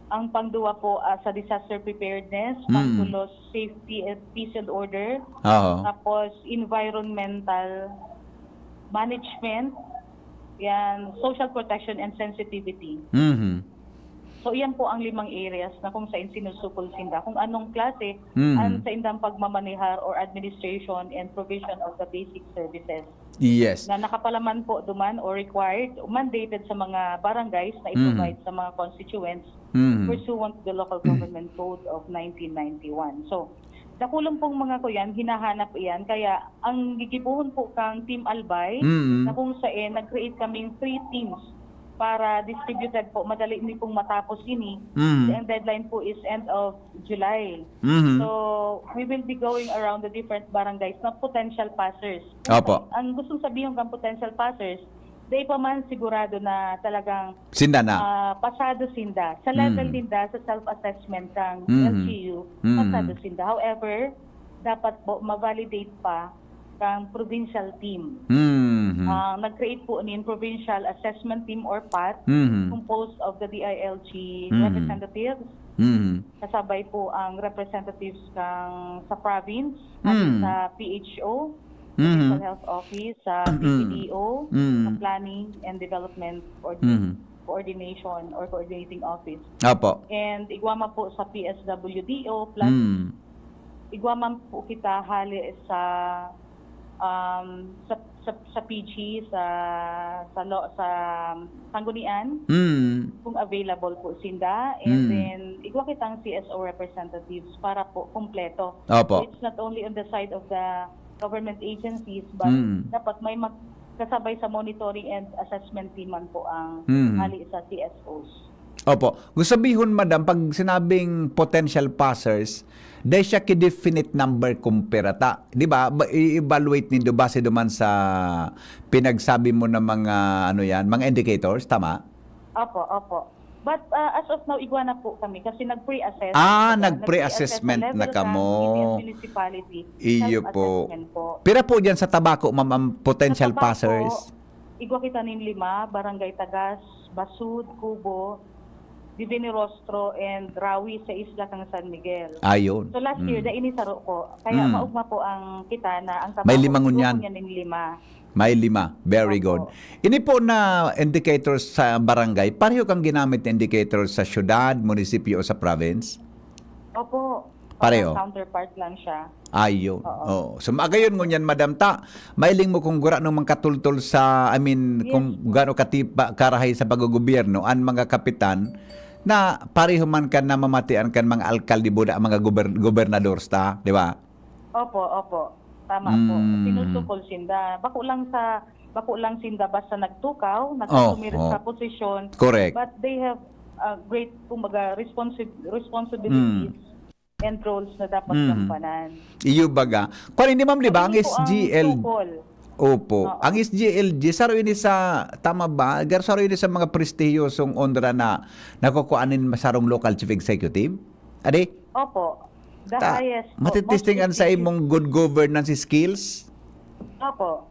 Ang pangduwa po, ah, sa disaster preparedness, pangtulo, safety and peace and order. Oo. Tapos, environmental management, yan, social protection and sensitivity. Mhm. So, iyan po ang limang areas na kung saan sinusukol sinda, kung anong klase ang saindang pagmamanehar or administration and provision of the basic services. Yes. Na nakapalaman po duman o required, mandated sa mga barangays na i-provide sa mga constituents pursuant to the Local Government Code of nineteen ninety-one. So, dakulon pong mga kuyan, hinahanap iyan. Kaya ang gigibohon po kang Team Albay, na kung saan nag-create kaming three teams para distributed po, madali ni pong matapos ini. Ang deadline po is end of July. Mhm. So, we will be going around the different barangays na potential passers. Opo. Ang gustong sabihin ng potential passers, dai pa man sigurado na talagang, ah, pasado sinda. Sa level ninda, sa self-assessment kang L G U, pasado sinda. However, dapat po ma-validate pa kang provincial team. Mhm. Ah, nag-create po nin provincial assessment team or PAT, composed of the D I L G representatives, Mhm. kasabay po ang representatives kang sa province, sa P H O, sa Provincial Health Office, sa P C D O, sa Planning and Development Coordin-, Coordination or Coordinating Office. Opo. And igwa man po sa P S W D O, plus igwa man po kita hali sa, um, sa, sa, sa P G, sa, sa lo-, sa Sanggunian, kung available po sinda. And then, igwa kitang C S O representatives para po kompleto. Opo. So, it's not only on the side of the government agencies, but dapat may mag-, kasabay sa monitoring and assessment team man po ang hali sa C S Os. Opo. Gusto sabihon, madam, pag sinabing potential passers, dai siya ki definite number kumpara ta, di ba? Ba, i-evaluate nindo base duman sa pinagsabi mo na mga, ano yan, mga indicators, tama? Opo, opo. But, ah, as of now, igwa na po kami kasi nag-pre-assess. Ah, nag-pre-assessment na kamo. Municipality. Iyo po. Self-assessment po. Pira po diyan sa Tabaco, ma'am, ang potential passers? Sa Tabaco, igwa kita nin lima, Barangay Tagas, Basud, Cubo, Divini Rostro, and Rawi sa isla kang San Miguel. Ayun. So, last year, dai ini saro ko. Kaya maugma po ang kita na ang Tabaco, igwa ngunyan nin lima. May lima. Very good. Opo. Ini po na indicators sa barangay, pareho kang ginamit na indicators sa syudad, munisipyo o sa province? Opo. Pareho? Parang counterpart lang siya. Ayun. Oo. Oo. So, magayon ngunyan, madam, ta, mailing mo kung gurano mang katultol sa, I mean, kung gaano katipa-, karahay sa paggogobyerno, ang mga kapitan, na pareho man kan namamatian kan mga alkalde buda, mga gober-, gobernador ta, di ba? Opo, opo. Tama po. Mm. Sinusukol sinda. Bako lang sa, bako lang sinda basta nagtukaw, nagkasumirit sa posisyon. Correct. But they have ah, great, kumbaga, responsi-, responsibilities Mm. and roles na dapat Mm. gampanan. Iyo baga. Kwan, hindi, ma'am, di ba? Ang Kami po ang S G L, tukol. Opo. Oo. Ang S G L G, saro ini sa, tama ba? Gar-, saro ini sa mga prestihiyosong onra na nakukuha nin sarong local chief executive? Adi? Opo. The Ta-, highest po, matitesting most an sa prestigious. Imong good governance skills? Opo.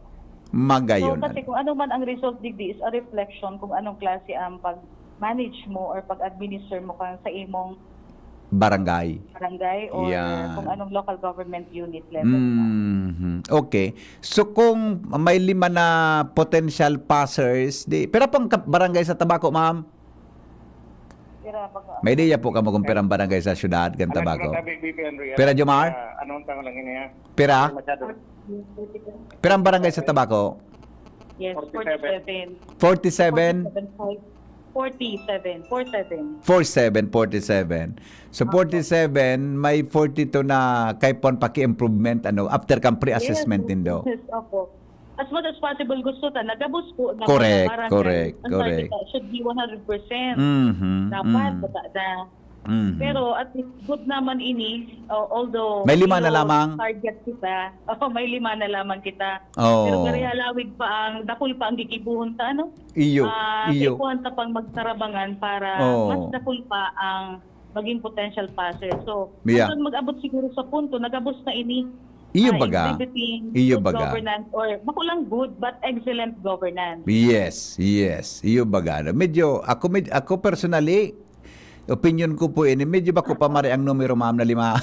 Magayon. So, kasi kung ano man ang result digdi is a reflection kung anong klase ang pag-manage mo or pag-administer mo kan sa imong Barangay. barangay or Yeah. kung anong local government unit level na. Mhm. Okay. So, kung may lima na potential passers, di, pira pong ka-, barangay sa Tabaco, ma'am? Pira ba ka? May ideya po kamo kung pirang barangay sa syudad kan Alas Tabaco? Pira, Jomar? Ah, anong tawag lang ini, ah? Pira? Masyado. Pirang barangay sa Tabaco? Yes, forty-seven. Forty-seven? Forty-seven, five. Forty-seven, four seven. Forty-seven, forty-seven. So, Opo. Forty-seven, may forty-two na kaipuhan paki-improvement, ano, after kan pre-assessment Yes, nindo. Yes, opo. As much as possible, gusto ta, nagabos po na Correct, mga barangay. Correct, ang target correct. Should be one hundred percent. Mhm, Dapat, mm. Bata na. Mhm. Pero at least, good naman ini, uh, although May lima na lamang? Target kita. Oh, may lima na lamang kita. Oo. Pero kaya lawig pa ang, dakul pa ang gigibuhon ta, ano? Iyo, ah, iyo. Sa ikuhan ta pang magsarabangan para Oo. Mas dakul pa ang maging potential passer. So, yeah. Hanggang mag-abot siguro sa punto, nagabos na ini. Iyo baga. Iyo baga. Good governance or, bako lang good, but excellent governance. Yes, yes. Iyo baga. Medyo, ako, med-, ako personally, opinion ko po ini, medyo bako pa mari ang numero, ma'am, na lima.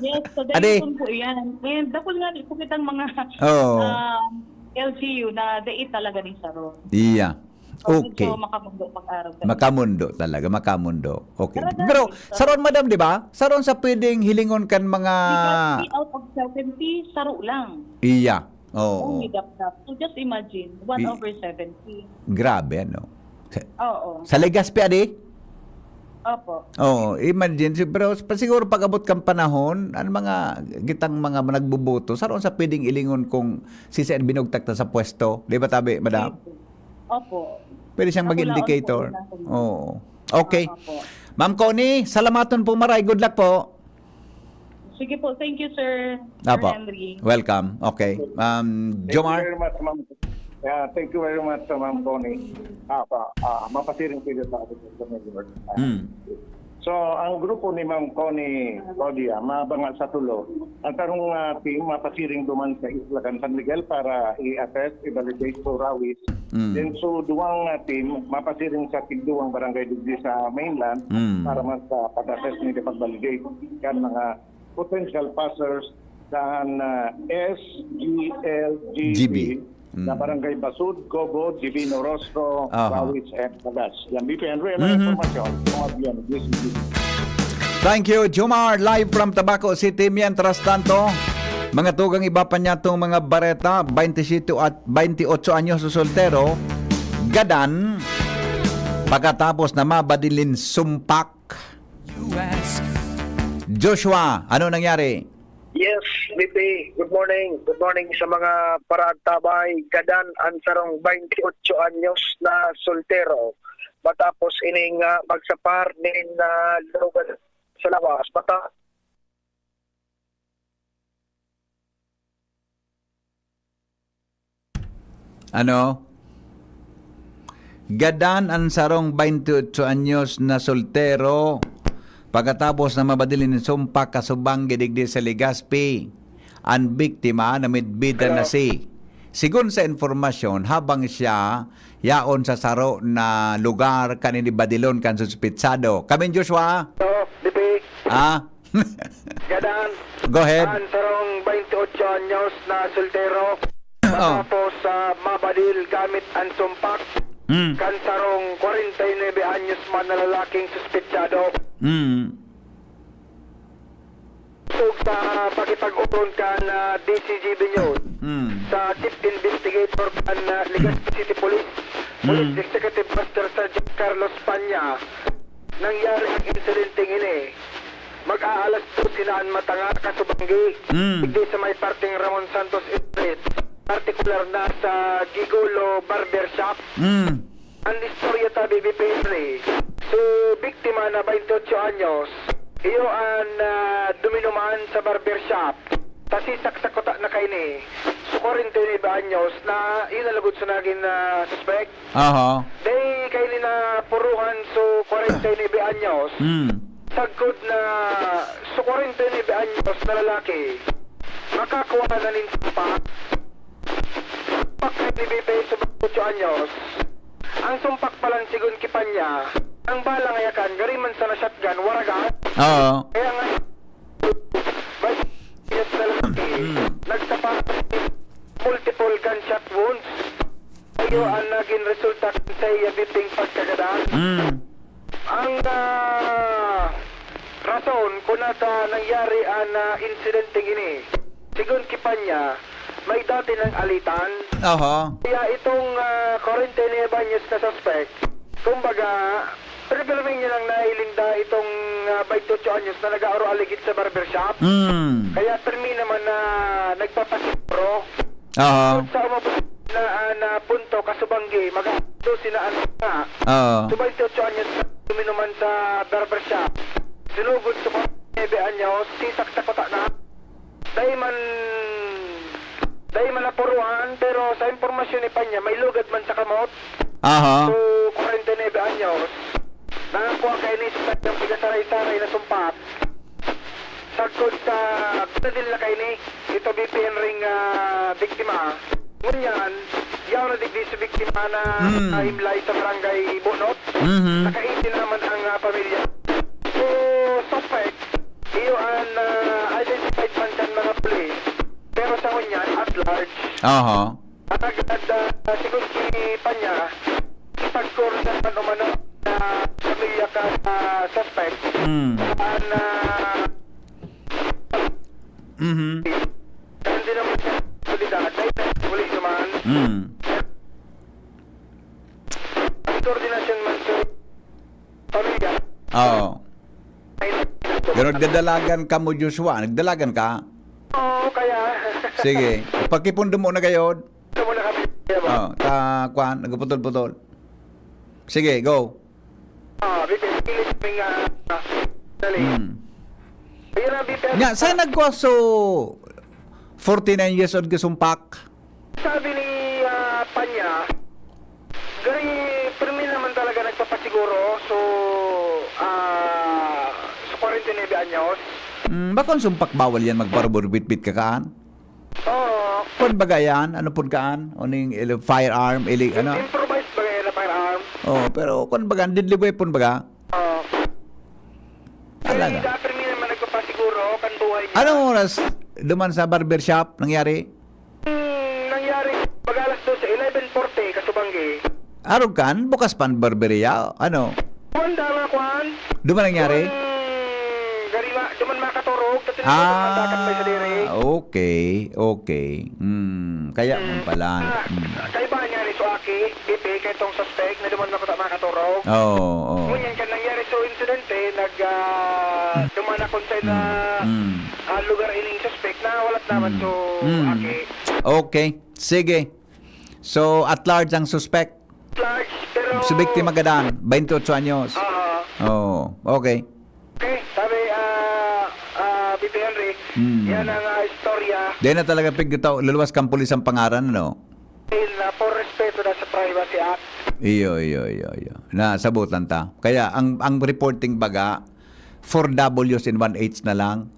Yes, so, Ade. Dahil po yan. And dakul nga, di po kitang mga Oo. Um, L G U na dait talaga ni Saro. Iya. So, okay. Medyo makamundo pag-aram ka. Makamundo talaga, makamundo. Okay. Pero, saron, madam, di ba? Saron sa pwedeng hilingon kan mga Because out of seventy, saro lang. Iya. Oo. Only dapdap. So, just imagine, one over seventy. Grabe, ano? Sa, Oo. Sa Legazpi, adi? Opo. Oo, imagine. Si-, pero pa-, siguro pag-abot kang panahon, ang mga, kitang mga nagboboto, saron sa pwedeng ilingon kung si Sen binugtak ta sa pwesto. Di ba, tabi, madam? Opo. Pwede siyang mag-indicator. Oo. Okay. Ma'am Connie, salamaton po maray. Good luck po. Sige po. Thank you, Sir. Apo. Sir Henry. Welcome. Okay. Um, Jomar? Thank you very much, Ma'am. Yeah, thank you very much, Ma'am Connie. Apo, ah, mapasiring po sa ating Sir Mayor. Mm. So, ang grupo ni Ma'am Connie Claudia, mabanga sa tulo. Ang tarong, ah, team, mapasiring duman sa Isla kan San Miguel para i-assess, i-validate, so rawis. Mm. Then, so, duwang, ah, team, mapasiring sa tigduwang barangay digdi sa mainland Mm. para mas, ah, pag-assess nila, pag-validate kan mga potential passers sa, ah, S G L G B. G B. Na Barangay Basud, Gobo, Divino Rostro, Aha. Bawis, and Pagas. Yan, B P N, real Mhm. Information. Mga biyan, yes, yes. Thank you, Jomar. Live from Tabaco City. Mientras tanto, mga tugang, iba pa niya tong mga bareta, twenty-seven at twenty-eight anyos soltero, gadan, pagkatapos na mabadilin sumpak. Joshua, ano nangyari? Yes, B P, good morning. Good morning sa mga paraagtabay. Gadan an sarong twenty-eight anyos na soltero matapos ining, ah, magsapar nin, ah, lugar sa lawas. Mata- Ano? Gadan an sarong twenty-eight anyos na soltero pagkatapos na mabadilin nin sumpak kasubang gidigdi sa Legazpi. An biktima namidbidan na Hello. Si, sigon sa informasyon, habang siya yaon sa saro na lugar kan ini badilon kan suspitsado. Kamin, Joshua? Oo, B P. Ah? Gadan. Go ahead. An sarong twenty-eight anyos na soltero, Oh. Matapos sa mabadil gamit an sumpak Mm. kan sarong forty-nine anyos man na lalaking suspitsado. Mm. Ug sa pakipag-oron kan, ah, D C G B News, Mm. sa chief investigator kan, ah, Legazpi City Police, Police Mm. Executive Master Sergeant Carlos Panya, nangyari ang insidenteng ini. Mag-aalas dos na an matanga kasubanggi, Mm. digdi sa may parteng Ramon Santos Street, partikular na sa Gigolo Barbershop. Mm. An istorya ta, B B P Henry, So, biktima na bainti otso anyos, iyo an, ah, duminuman sa barbershop. Sa sisak sa kuta na kaini, so, kwarenta y nuebe anyos na, yun ang lugod sa naging, ah, suspek. Aha. Dai kaini napuruhan, so, kwarenta y nuebe anyos. Hmm. Sagkod na, so, kwarenta y nuebe anyos na lalaki, makakua na nin sumpak. Sumpak ni Bibi sa bainti otso anyos. Ang sumpak palan, sigon ki Panya, ang bala nga yakan, gari man sana shotgun, waraga. Oo. Kaya nga, may, yes, na lalaki, Mm. nagsapat multiple gunshot wounds. Iyo Mm. ang naging resulta kan sa iya bibing pagkagadan. Mm. Ang, ah, rason kung nata nangyari ang, ah, insidenteng ini, sigon ki Panya, may dati nang alitan. Aha. Kaya itong, ah, kwarenta y nuebe anyos na suspek, kumbaga, pero, pero may niya lang nailinda itong, ah, bainti otso anyos na nag-aaro aligid sa barbershop. Mm. Kaya permi naman na nagpapasiguro. Aha. Sa umabot na, ah, na punto, kasubanggi, mag-alas dose na ano nga. Oo. So, bainti otso anyos na duminuman sa barbershop. Sinugod sa kwarenta y nuebe anyos, sisak sa kuta na. Dai man, dai man napuruhan, pero sa impormasyon ni Panya, may lugad man sa kamot. Aha. So, kwarenta y nuebe anyos. Nakakuha kaini sa sadyang pigasaray-saray na sumpak. Sagkod sa pinadil na kaini, ito B P N ring, ah, biktima. Ngunyan, yaon na digdi si biktima na Mm. nahimlay sa barangay Bunot. Mhm. Nakaiti naman ang, ah, pamilya. So, suspect, iyo an, ah, identified man kan mga pulis. Pero sa ngunyan, at large. Aha. Agad, ah, sigon ki Panya, ipagkor sa panumanon na pamilya kan, ah, suspect. Mm. An, ah, Mhm. Kan din naman sa otoridad, dahil na huli naman. Mm. Ang koordinasyon man sa pamilya. Oo. Ay, Pero nagdadalagan ka mo, Joshua. Nagdalagan ka? Oo, kaya. Sige. Pagkipundo mo na kayo. Ito muna kami, kaya ba? Oh, ta, kwan, nagputol-putol. Sige, go. Ah, bitin, pilit kami nga, ah, dali. Hmm. Ayun ang bitin. Nya, saan nagkwaso forty-nine years old ka sumpak? Sabi ni, ah, Panya, gari, permi naman talaga nagpapasiguro. So, ah, so, kwarenta y nuebe anyos. Hmm, bakong sumpak bawal yan, magparuburbitbit ka kaan? Oo. Kun baga yan, ano pun kaan? O ning ili-, firearm, ili-, ano? Improvised baga yan na firearm. Oo, pero kun baga, deadly weapon baga? Oo. Talaga? Kaya dati rin naman nagpapasiguro, kan buhay niya. Anong oras duman sa barbershop nangyari? Hmm, nangyari, mag alas dose, eleven forty, kasubanggi. Arog kan, bukas pan barberia, ano? Kuwan, dama, kuwan. Duman nangyari? Duman, gari ma-, duman makaturog, dati na Ah, duman dapat may sadiri. Okay, okay. Hmm, kaya Hmm. man pala. Ah, Hmm. kaiba niya ni Suaki, Bibi, kay tong suspect na duman na kuta makaturog. Oo, oo. Ngunyan, kan nangyari so insidente, nag, ah, Hmm. duman na kung sa Hmm. na, Hmm. ah, lugar ining suspect na walat naman Hmm. so Hmm. aki. Okay, sige. So, at large ang suspect? At large, pero Si biktima gadan, bainti otso anyos. Aha. Oo, okay. Okay, sabi, ah, ah, Bibi Henry, Hmm. yan ang, ah, istorya. Di na talaga pigtaw, luluwas kang pulis ang pangaran, ano? Dahil na, for respeto na sa Privacy Act. Iyo, iyo, iyo, iyo. Nasabutan ta. Kaya ang, ang reporting baga, four W's in one H na lang.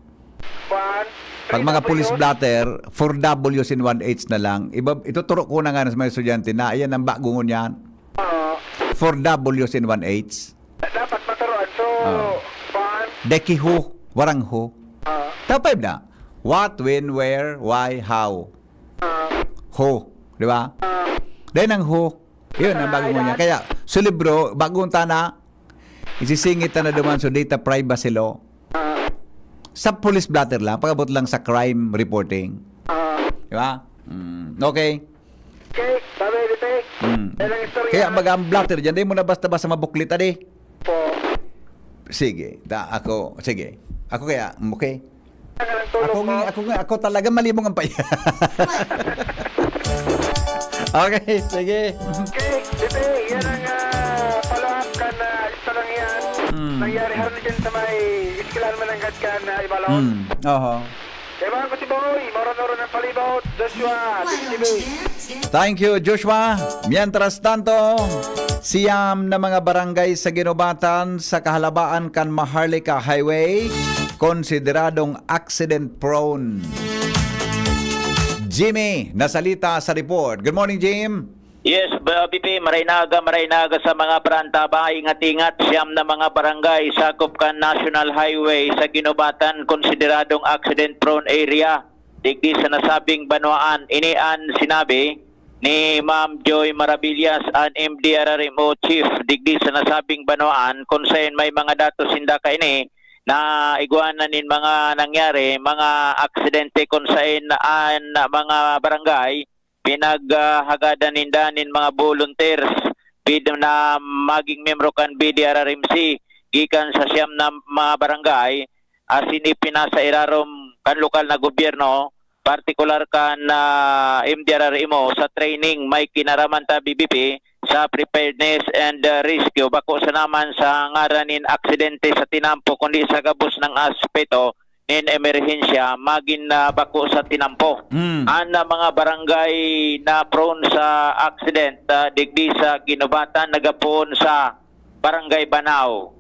Kuwan, Pag mga three police W's. Blotter, four W's in one H na lang. Iba, ituturo ko na nga sa mga estudyante na, ayan ang bago ngunyan. Oo. Four W's in one H. Dapat maturuan. So, Oo. kuwan. Deki ho, warang ho. Oo. Top five na. What, when, where, why, how. Oo. Ho. Di ba? Oo. Then ang ho. Yun, ang bago Ah, ngunyan. yan. Kaya, sa libro, bago ta na, isisingit na duman sa data privacy law. Ah. Sa police blotter lang, pag-abot lang sa crime reporting. Ah. Di ba? Mm, okay. Okay, sabi, Bibi. Mm. Yan ang istorya. Kaya mag-, ang blotter dyan, di mo na basta-basta mabuklit, adi. Po. Sige, da, ako, sige. Ako kaya, okay. Ang tulog Ako mo. nga, ako nga, ako talaga malimong ang paya. Okay, sige. Okay, Bibi, yan ang, ah, follow-up kan, ah, istorya niya. Sa may Eskwelahan Mananggad kan, ah, Ibalon. Hmm, oho. Kaibahan ko si Boy, Moro-Moro ng Palibot, Joshua, T V T V. Thank you, Joshua. Mientras tanto, siyam na mga barangay sa Guinobatan sa kahalabaan kan Maharlika Highway, konsideradong accident prone. Jimmy Nasalita sa report. Good morning, Jim. Yes, B P, maray na aga, maray na aga sa mga parantabay. Ingat-ingat, siyam na mga barangay sakop kan National Highway sa Guinobatan, konsideradong accident-prone area digdi sa nasabing banwaan. Ini an sinabi ni Ma'am Joy Maravillas, an M D R R M O chief digdi sa nasabing banwaan, kung sain may mga datos sinda kaini na igwa na nin mga nangyari, mga aksidente kung sain an mga barangay pinaghagadan ninda nin mga volunteers bid na maging miyembro kan B D R R M C gikan sa siyam na mga barangay, asin ipinasa irarom kan lokal na gobyerno, partikular kan, ah, M D R R M O sa training may kinaraman ta B B P sa preparedness and, ah, rescue, bako sana man sa ngaran nin aksidente sa tinampo, kundi sa gabos nang aspeto nin emerhensya, magin na bako sa tinampo. Mm. An, ah, mga barangay na prone sa accident, ah, digdi sa Guinobatan, nagapoon sa Barangay Banao,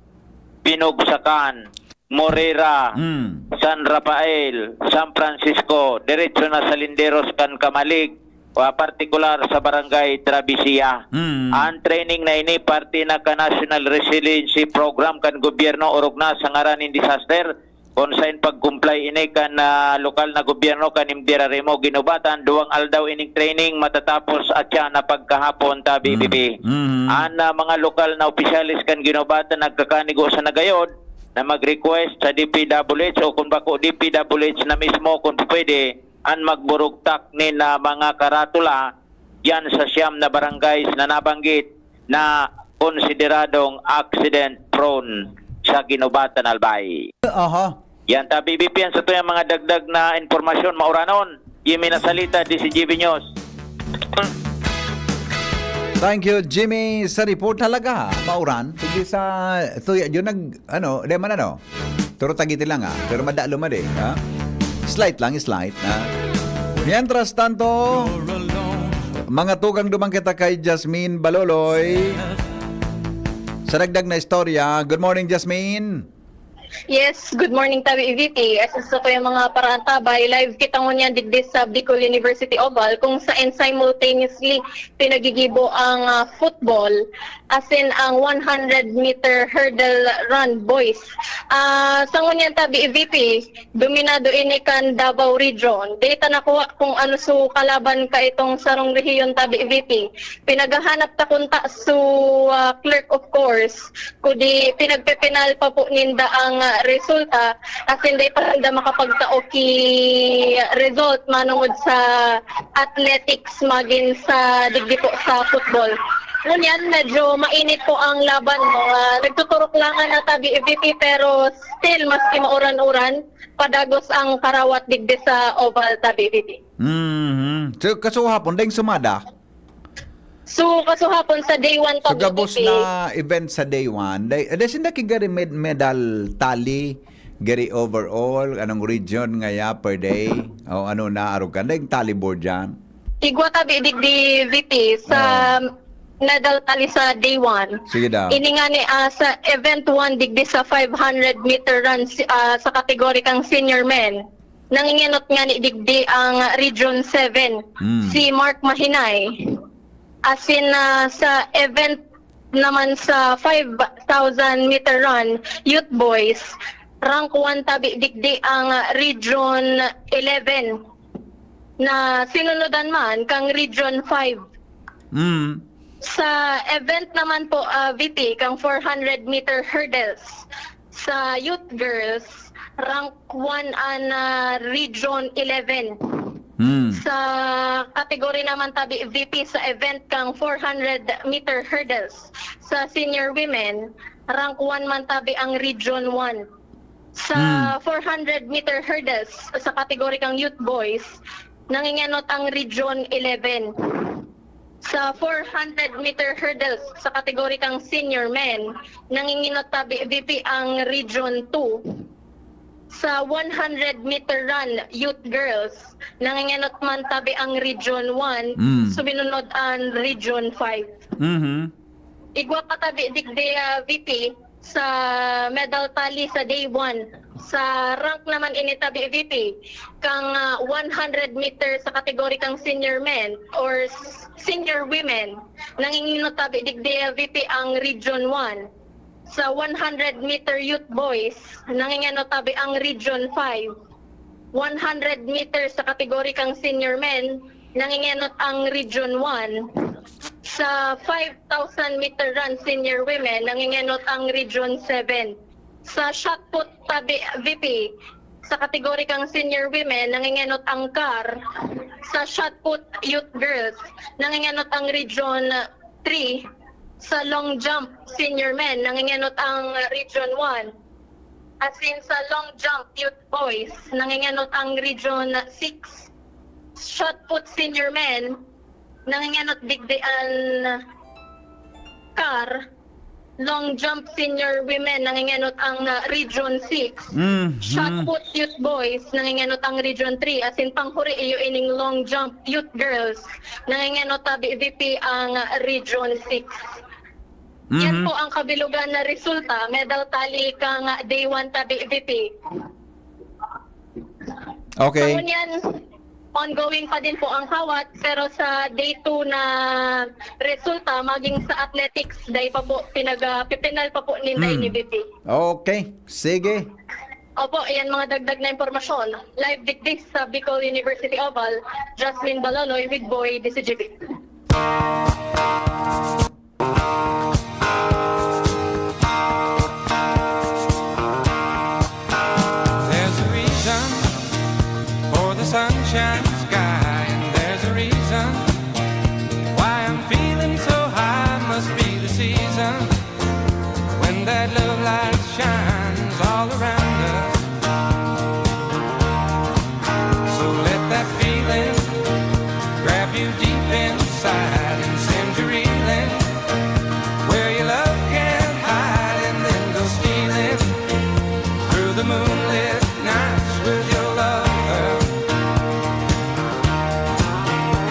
Pinugsakan, Morera, Mm. San Rafael, San Francisco, diretso na sa Linderos kan Camalig, ah, partikular sa Barangay Travisia. Mm. An training na ini parte na kan National Resiliency Program kan gobyerno, orog na sa ngaran nin disaster, kung sain pag-comply ini kan, ah, lokal na gobyerno kan M D R R M O Guinobatan. Duwang aldaw ining training, matatapos atyan na pagkahapon ta B B P. Mm. An, ah, mga lokal na opisyales kan Guinobatan nagkakanigo sa nagayod na mag-request sa D P W H o kung bako D P W H na mismo kung pwede an magburugtak nin, ah, mga karatula diyan sa siyam na barangays na nabanggit na konsideradong accident prone sa Guinobatan, Albay. Aha. Yan ta, B B P, yan sa tuyang mga dagdag na impormasyon, mauranon. Jimmy Nasalita, D C G B News. Thank you, Jimmy, sa report. Talaga, mauran. Hindi sa tuya, yun nag, ano, di man ano. Turo tagiti lang, ah. Pero madalo man eh, ha? Slight lang, slight, ha? Mientras tanto, mga tugang duman kita kay Jasmine Baloloy. Sa dagdag na istorya. Good morning, Jasmine. Yes, good morning, Tabi V P. As sa ko yung mga paraantabay, live kita ngunyan digdi sa Bicol University Oval, kung saan simultaneously pinagigibo ang, ah, football, as in ang one hundred meter hurdle run boys. Ah, sa ngunyan, Tabi V P, dominado ini kan Davao Region. Data nakuha kung ano su kalaban ka itong sarong rehiyon, Tabi V P. Pinaghahanap ta kunta su, ah, clerk of course. Kudi pinagpepinal pa po ninda ang, ah, resulta, asin dai pa ninda makapagtao ki result manungod sa athletics magin sa digdi po sa football. Ngunyan, medyo mainit po ang laban, no? Ah, nagtuturok lang ang nata B V P, pero still, maski mauran-uran, padagos ang karawat digdi sa oval ta B V P. Mhm. So, kasuhapon, daing sumada? So, kasuhapon sa day one So, pa, gabos B P P. Na event sa day one. Day, day sinda ki gari med-, medal tally, gari overall, anong region ngaya per day? O ano na, arog ka? Daing tally board dyan? Igwa tabi digdi V P sa medal tally sa day one. Sige daw. Ini nga ni, ah, sa event one digdi sa five hundred meter run, si- ah, sa kategorya kang senior men. Nangingenot nga ni digdi ang Region seven, Hmm. si Mark Mahinay. Asin, ah, sa event naman sa five thousand meter run, youth boys, rank one tabi digdi ang Region eleven, na sinunodan man kang Region five. Mm. Sa event naman po, ah, V P, kang four hundred meter hurdles, sa youth girls, rank one an, ah, Region eleven. Mm. Sa category naman tabi V P sa event kang four hundred meter hurdles, sa senior women, rank one man tabi ang Region one. Sa Hmm. four hundred meter hurdles, sa category kang youth boys, nangingenot ang Region eleven. Sa four hundred meter hurdles sa kategorikang senior men, nangingenot tabi V P ang Region two. Sa one hundred meter run youth girls, nangingenot man tabi ang Region one, Mm. suminunod ang Region five. Mhm. Igwa pa tabi digdi, ah, V P, sa medal tally sa day one. Sa rank naman ini tabi V P, kang, ah, one hundred meter sa kategorikang senior men or s-, senior women, nangingenot tabi digdi, ah, V P ang Region one. Sa one hundred meter youth boys, nangingenot tabi ang Region five. One hundred meter sa kategorikang senior men, nangingenot ang Region one. Sa five thousand meter run senior women, nangingenot ang Region seven. Sa shot put tabi V P, sa kategorikang senior women, nangingenot ang car. Sa shot put youth girls, nangingenot ang Region three. Sa long jump senior men, nangingenot ang Region one. Asin sa long jump youth boys, nangingenot ang Region six. Shot put senior men, nangingenot digdi an car. Long jump senior women, nangingenot ang, ah, Region six. Mhm. Shot put youth boys, nangingenot ang Region three. Asin panghuri iyo ining long jump youth girls, nangingenot tabi V P ang, ah, Region six. Yan Mhm. po ang kabilugan na resulta, medal tally kang, ah, day one tabi V P. Okay. Sa ngunyan, ongoing pa din po ang hawat, pero sa day two na resulta, maging sa athletics, dai pa po, pinag-, ah, pipinal pa po ninday Hmm. ni V P. Okay, sige. Opo, yan mga dagdag na impormasyon. Live digdi sa Bicol University Oval, Jasmine Baloloy with Boy D C G B. There's a reason for the sunshine sky, and there's a reason why I'm feeling so high. Must be the season when that love light shines all around us. So let that feeling grab you deep inside and send you reeling where your love can't hide, and then go stealing through the moonlit nights with your lover.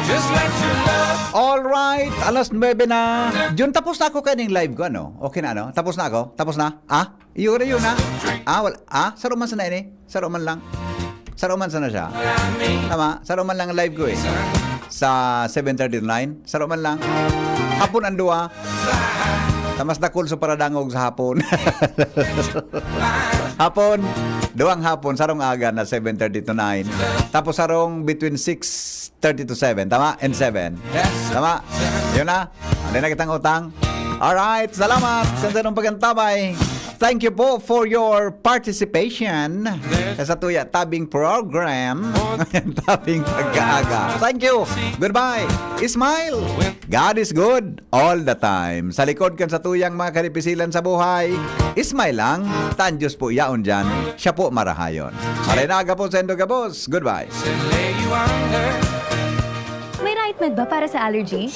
Just let your love All right, alas nuebe na. Jun, tapos na ako kaning live ko, ano? Okay na, ano? Tapos na ako? Tapos na? Ah? Iyo na, iyo na. Ah, wala. Ah, saro man sana ini. Saro man lang. Saro man sana siya. Tama, saro man lang ang live ko eh. Sa seven thirty to nine, saro man lang. Hapon ang duwa. Tamas dakul sa paradangog sa hapon. Hapon, duwang hapon, sarong aga na seven thirty to nine. Tapos sarong between six thirty to seven, tama? And seven. Tama? Yun na. Ano na kitang utang? Alright, salamat sa sarong pagantabay. Thank you po for your participation sa Tuya Tabing Program. Tabing Pagkaaga. Thank you. Goodbye. Smile. God is good all the time. Sa likod kan satuyang mga karipisilan sa buhay, smile lang. Tan Diyos po yaon dyan. Siya po marahayon. Maray na aga po sa indo gabos. Goodbye. May right med ba para sa allergy?